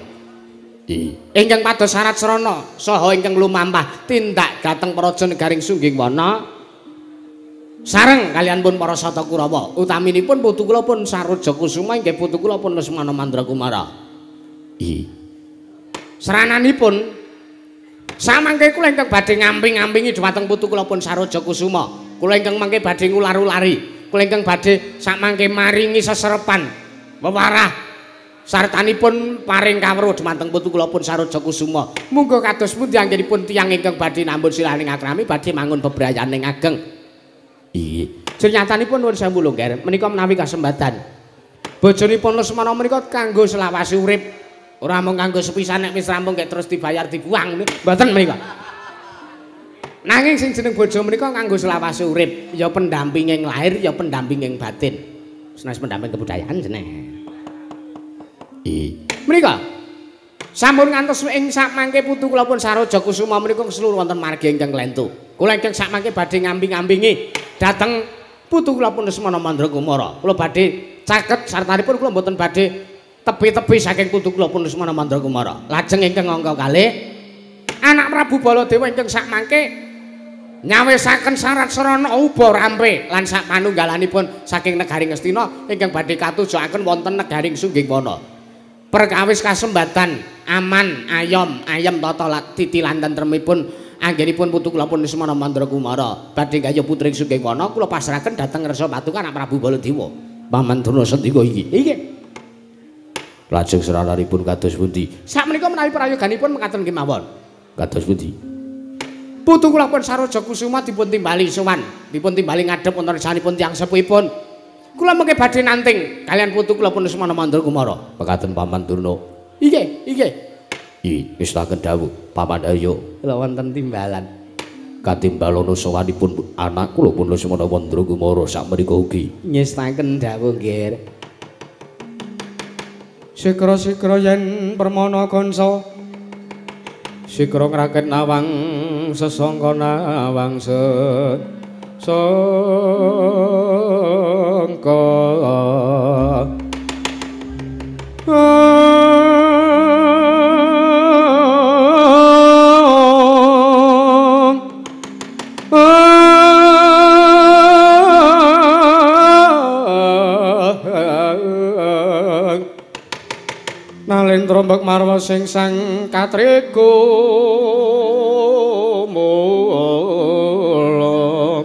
Ingkang pados syarat srana saha ingkang lumampah tindak dhateng praja negaring Sunggingwana sareng kalian pun para Sata Kurawa, utaminipun putu kula pun Saroja Kusuma inggih putu kula pun Lesmana Mandrakumara. Srananipun samangke kula ingkang badhe ngamping-ampingi dhumateng putu kula pun Saroja Kusuma, kula ingkang mangke badhe ngular-ulari, kula ingkang badhe samangke maringi seserepan wewarah sartanipun paring kawruh dhumateng putu kula pun Saroja Kusuma. Munggo kados pundi anggenipun tiyang ingkang badhe nambun silaning akrami badhe mangun bebrayaning ageng. Nyatanipun nuwun sewu lho nggih, menika menawi kasembatan. Bojonipun Lesmana menika kanggo selawase urip. Ora mung kanggo sepisan nek wis rampung gek terus dibayar dibuang mboten menika. Nanging sing jeneng bojo menika kanggo selawase urip, ya pendampinging lahir ya pendampinging batin. Senes pendamping kebudayaan jeneng. Menika sampun ngantos ing sakmangke putu kula pun Saroja Kusuma menika seluruh wonten margi ingkang klentu. Kula ingkang sakmangke badhe ngamping-ampingi dhateng putu kula pun Lesmana Mandrakumara. Kula badhe caket sartanipun kula mboten badhe tepi-tepi saking putu kula pun Lesmana Mandrakumara. Lajeng ingkang angka kalih anak Prabu Baladewa ingkang sakmangke nyawisaken syarat srana uba rampe lan sak panunggalanipun saking negari Ngastina ingkang badhe katujuaken wonten negaring Sunggingwana. Perkawis kasembatan aman ayom ayem tata titi lan tentremipun anggenipun putu kula pun Lesmana Mandrakumara badhe gayuh putri Sunggingwana kula pasrahaken dhateng ngersa patukan anak Prabu Baladewa. Paman Durna sendika iki. Inggih. Lajeng srananipun kados pundi? Sakmenika menawi prayoganipun mekaten kemawon. Kados pundi? Putu kula pun Saroja Kusuma dipun timbali sowan, dipun timbali ngadhep wonten sanipun tiyang sepuhipun. Kula mengke badhe nanting kalian putu kula pun Lesmana Mandrakumara. Mekaten Paman Durna. Inggih, inggih. Ngestaken dawuh Paman Arya. Kula wonten timbalan. Katimbalono sowanipun anak kula pun Lesmana Mandrakumara sakmenika ugi. Ngestaken dawuh nggih. Sikra-sikra yen permana kanca sikra ngraket nawang sesangka nawang sesangka. Nalendra mbek marwa sing sang katriku mulung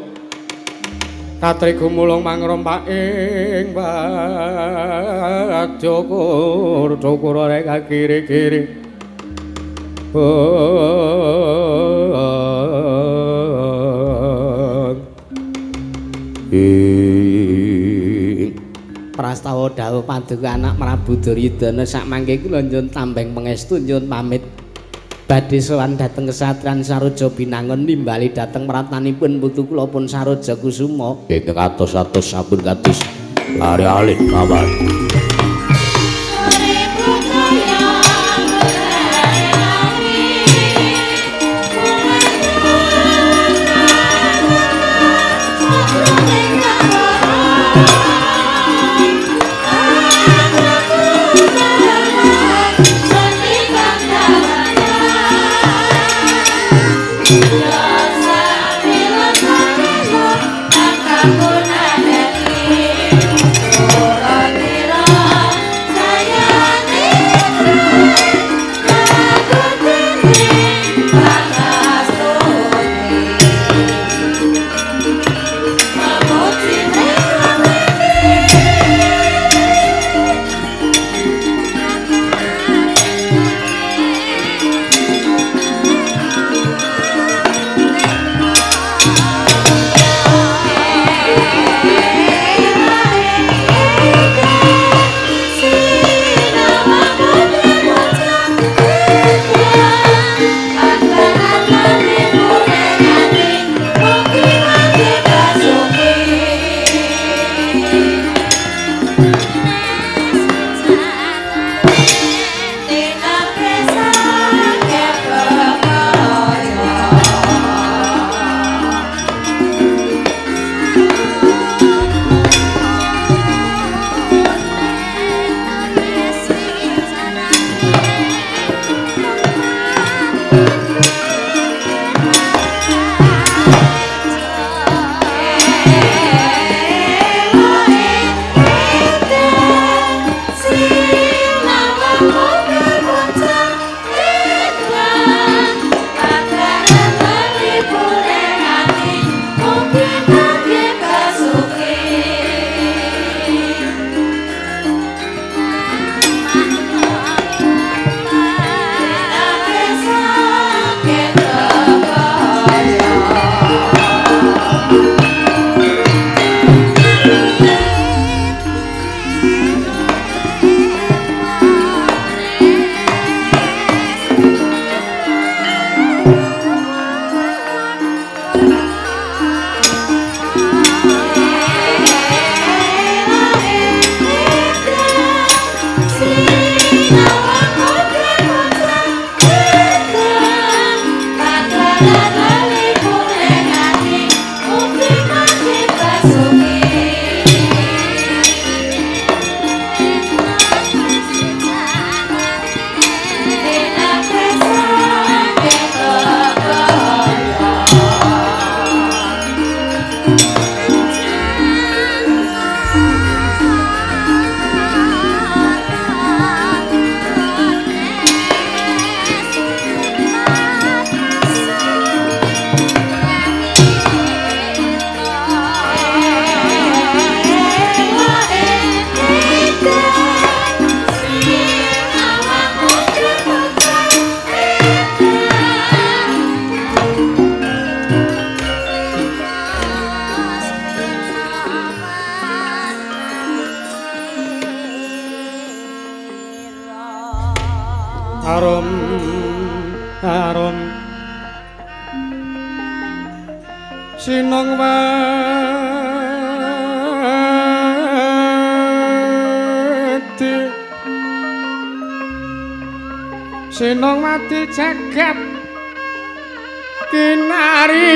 katriku mulung mangrompak ing badyakur dukur rek kiri-kiri. Prastawa dawuh paduka anak Prabu Duryudana sakmangke kula nyuwun tambeng pangestu nyuwun pamit badhe sowan dhateng kesatran Saroja Binangun nimbali dhateng pratanipun putu kula pun Saroja Kusuma. Ingkang atos-atos sampun kados lari-alih mawon. Aku Arum arum sinung wadi sinung wadi jagat kinari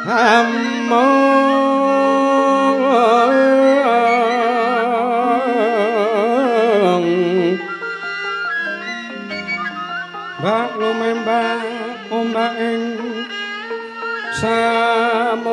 among bak lumembak ombak ing samudra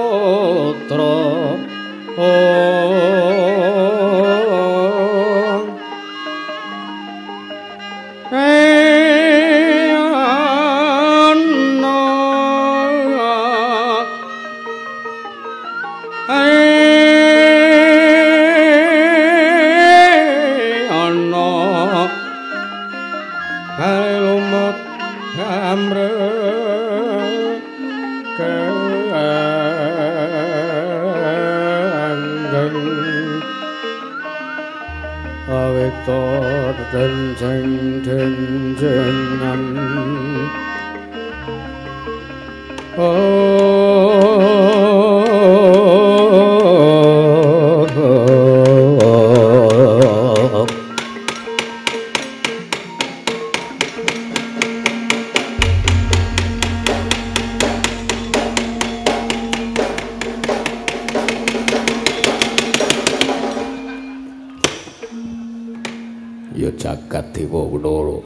Jagat Dewa Wenara.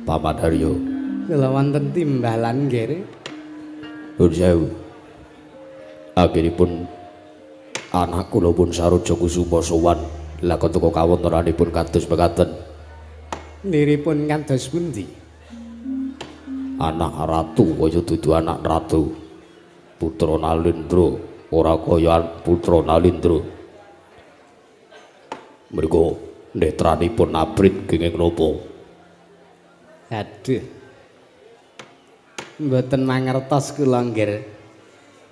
Paman Haryo. Kula wonten timbalan nggih. Nuwun sewu. Akhiripun anak kula pun Saroja Kusuma sowan lakon teka kawontenanipun kados mekaten. Niripun kados pundi? Anak ratu kaya dudu anak ratu. Putra Nalindra ora kaya putra Nalindra. Mriku netranipun abrit kenging napa? Aduh. Mboten mangertos kula nggih.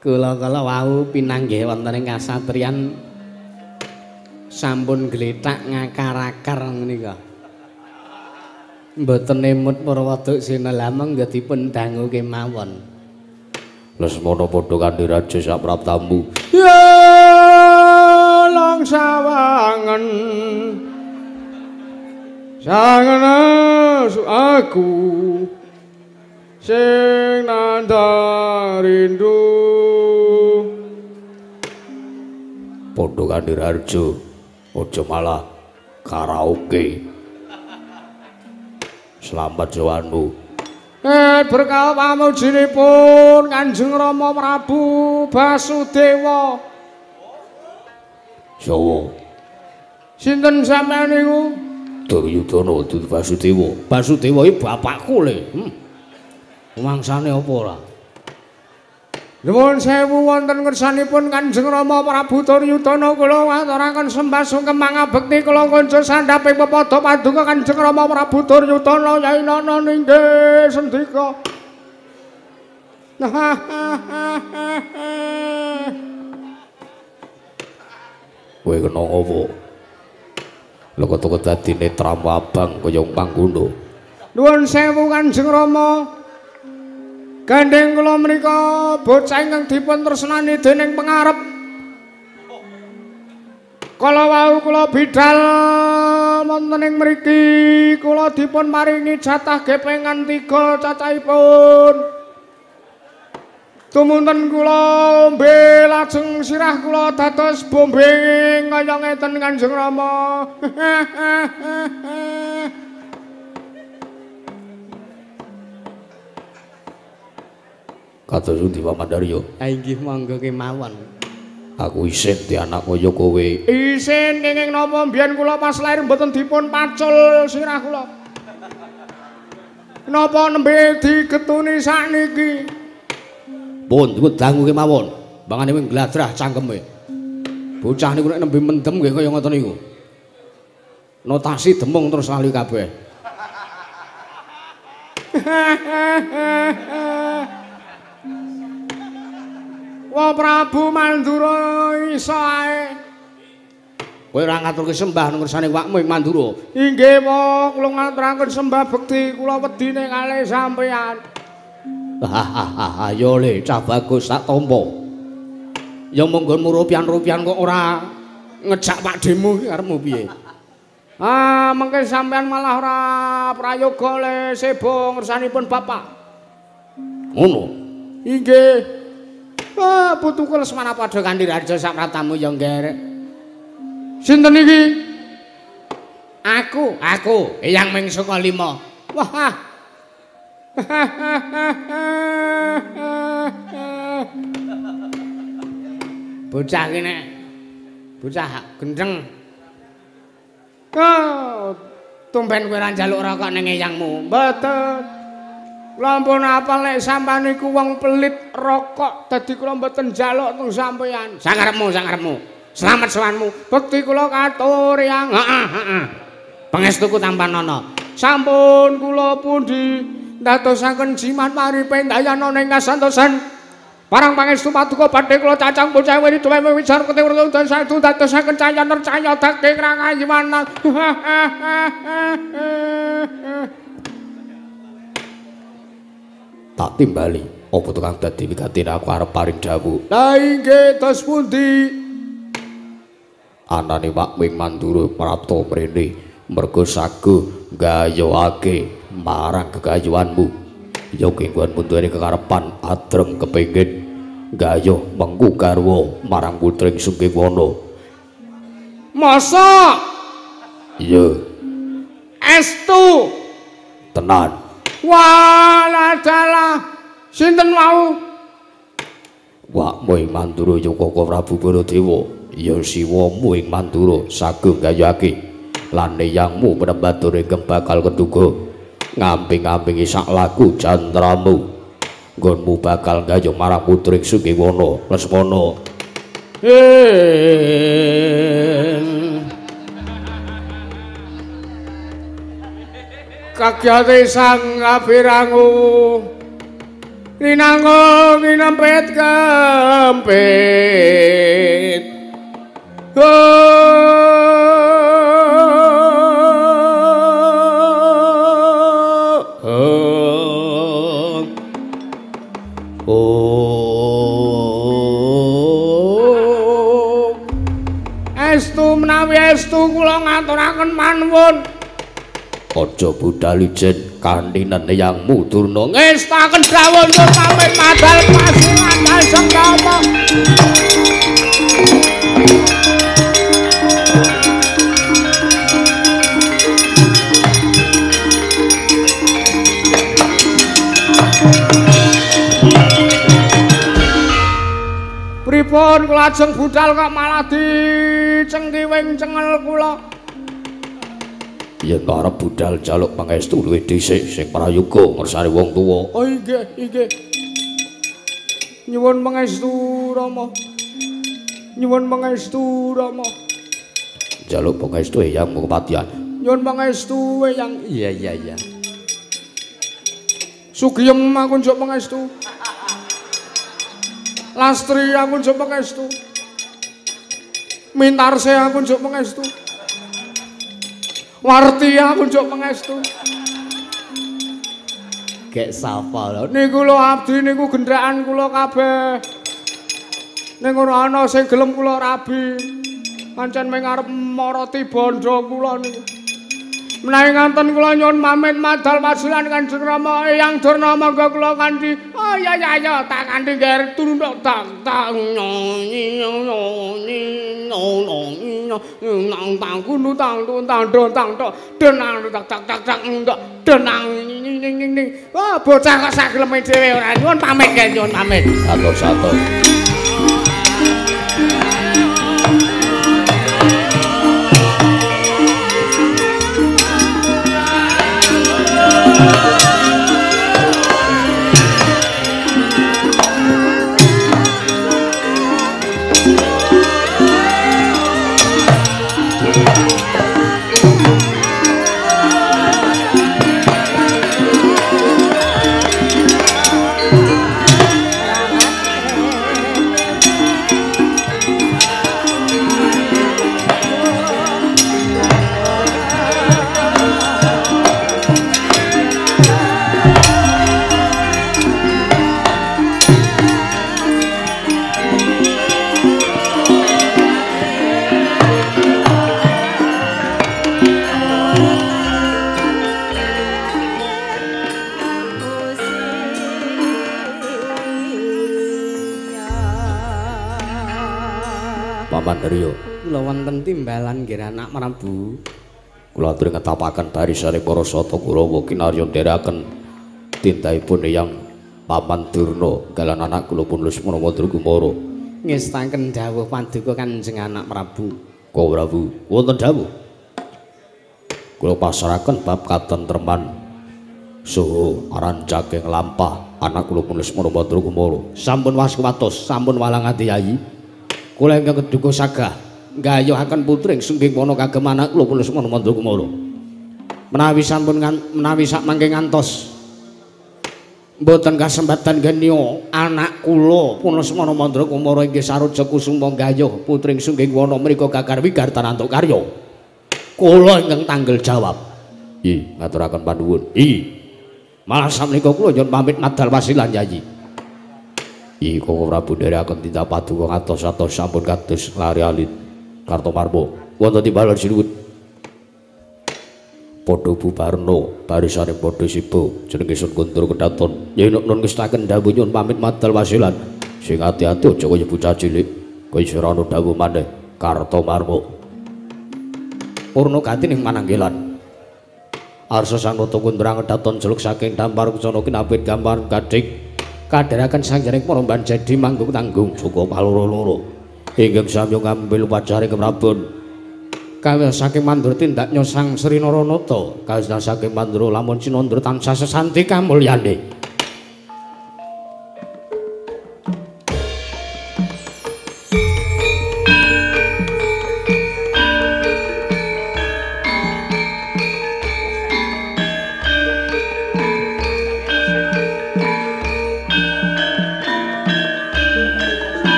Kula kala wau pinanggih wonten ing kasatriyan sampun glethak ngakar-akar menika. Mboten emut para Waduksena lameng nggih dipun dangu kemawon. Lesmana padha kanthi raja sapraptamu. Ya lang sawangen. Sangen aku sing nandhang rindu. Padha kanthi raja aja malah karaoke. Selamat jawanmu. Berkah pamujinipun Kanjeng Rama Prabu Basudewa. Jawa. Sinten sampeyan niku? Duryudana dudu Basudewa. Basudewa iki bapakku le. Mangsane apa ora? Nuwun sewu wonten ngersanipun Kanjeng Rama Prabu Duryudana kula ngaturaken sembah sungkem mangabekti kula kanca sandhaping pepadha paduka Kanjeng Rama Prabu Duryudana Yai Nana ninggih sendika. Kowe kena apa? Lha kok dadi netramu abang kaya panggono. Nuwun sewu Kanjeng Rama. Gandeng kula menika bocah ingkang dipun tresnani dening pengarep. Kala wau kula bidal wonten ing mriki kula dipun paringi jatah gepengan 3 cacahipun. Tumunten kula ombe lajeng sirah kula dados bombing kaya ngeten Kanjeng Rama. Kados pundi Paman Daryo? Ha inggih monggo kemawon. Aku isin di anak kaya kowe. Isin kenging napa mbiyen kula pas lair mboten dipun pacul sirah kula. Napa nembe digetuni sakniki? Pun iku dangu kemawon. Bangane wing gladrah cangkeme. Bocah niku nek nembe mendem nggih kaya ngoten niku. Notasi demung terus lali kabeh. Wah Prabu Mandura iso ae. Kowe ora ngaturke sembah nang ngersane wakmu ing Mandura. Inggih, Pak, kula ngaturaken sembah bekti kula wedine kalih sampeyan. Hahaha, yo le cah bagus tak tampa. Ya monggo rupian-rupian kok ora ngejak pakdemu iki karepmu piye? Ah, mengke sampeyan malah ora prayoga le sebo ngersanipun bapak. Ngono. Inggih. Ah, putuku Lesmana padha kanthi raja sapratamu ya, Ngger. Sinten iki? Aku, Eyang Ming Sukalima. Wah. Bocah iki nek bocah gendeng. Oh, tumben kowe ora njaluk rokok ning eyangmu. Mboten. Kula ampun apal nek sampean niku wong pelit rokok, dadi kula mboten njaluk teng sampean. Sakarepmu, sakarepmu. Slamet sowanmu. Bekti kula katur yang. Heeh, heeh. Pangestuku tampanana. Sampun kula pundi ndadosaken jimat paripendayana ing kasantosan. Parang pangestu paduka badhe kula cacang bocah wiri duwe wicar kete wurung saestu dadosaken caya nercaya daging rangayiwanan. Tak timbali apa tukang dadi wigatine aku arep paring dawuh. Lah inggih dos pundi? Anane wakmu ing Mandura prapta mrene merga sago gayuhake marang gegayuhanmu. Ya kenggon mundure kekarepan adreng kepengin gayuh mengku garwa marang putring Sungkewana. Masa? Iya. Estu? Tenan. Walah dalah. Sinten wau? Wakmu ing Mandura ya Koko Prabu Baladewa. Ya siwamu ing Mandura sago gayuhake lan eyangmu penembatur ingkang bakal keduga ngamping-ngampingi sak laku jantramu. Nggonmu bakal gayuh marang putring Sungkewana Lesmana. Kagyate sang kapirangu rinango nginempet kempit. Estu menawi estu kula ngaturaken manuwun. Aja budal ijen kantinen eyangmu Durna. Ngestaken dawuh nyuwun pamit madal pasiran sengkama. Pripun kula ajeng budal kok malah dicengkiwing cengel kula. Yen arep budal njaluk pangestu luwih dhisik sing prayoga ngersane wong tuwa. Oh inggih, inggih. Nyuwun pangestu Rama. Nyuwun pangestu Rama. Njaluk pangestu eyangmu kepatihan. Nyuwun pangestu eyang. Iya iya iya. Sugiyem aku njuk pangestu. Lastri aku njuk pangestu. Mintarse aku njuk pangestu. Warti aku njuk pangestu. Gek sapa lho? Niku lho abdi niku gendhakan kula kabeh. Ning ora ana sing gelem kula rabi. Pancen mung arep maroti bondo kula niku. Menawi nganten kula nyuwun pamit madal pasilan Kanjeng Rama Eyang Durna monggo kula kanthi. Oh iya iya iya tak kanthi ngger turu ndok tak tak nyi nyi nang tang kuno tang tang tang tang denang tak tak tak tak ndok denang ning ning ning. Oh bocah kok sak geleme dhewe ora nyuwun pamit nggih nyuwun pamit. Satu-satu. Kandarya. Kula wonten timbalan nggih anak Prabu. Kula aturi ngetapaken barisane para sata Kurawa kinarya ndherekaken tindakipun Eyang Paman Durna galan anak kula pun Lesmana Mandrakumara. Ngestaken dawuh paduka Kanjeng Anak Prabu. Kau Prabu, wonten dawuh. Kula pasrahaken bab katentreman saha arancaking lampah anak kula pun Lesmana Mandrakumara. Sampun waskuwatos, sampun walang ati Yayi. Kula ingkang keduga sagah nggayuhaken putri sungging wana kagem anak kula pun Lesmana Mandrakumara. Menawi sampun menawi sak mangke ngantos mboten kasempatan geniya anak kula pun Lesmana Mandrakumara inggih saruja kusuma nggayuh putri sungging wana mriku gagar wigartan antuk karya. Kula ingkang tanggel jawab. I, ngaturaken panuwun. I. Malah sakmenika kula nyuwun pamit madal wasilan Yayi. I, Koko Prabu ndherekaken tindak paduka ngatos-atos sampun kados lari alit Kartomarma. Wonten timbalan sinuwun. Padha bubarna barisane padha siba jenenge Sun Guntur kedaton. Yen nun ngestaken dawuh nyuwun pamit madal wasilan. Sing ati-ati aja kaya bocah cilik. Kaya isih ana dawuh maneh Kartomarma. Purna gati ning mananggilan. Arsa sanata kundrang kedaton jeluk saking dampar kusana kinapit gambar gadhik kadheraken sanjaring para banjadi manggung tanggung cukup paloro-loro ingkang sami ngambil pacare keprabon kawis saking mandur tindak nyosang Sri Naranata kawis saking mandur lamun sinandra tansah sesanti kamulyane.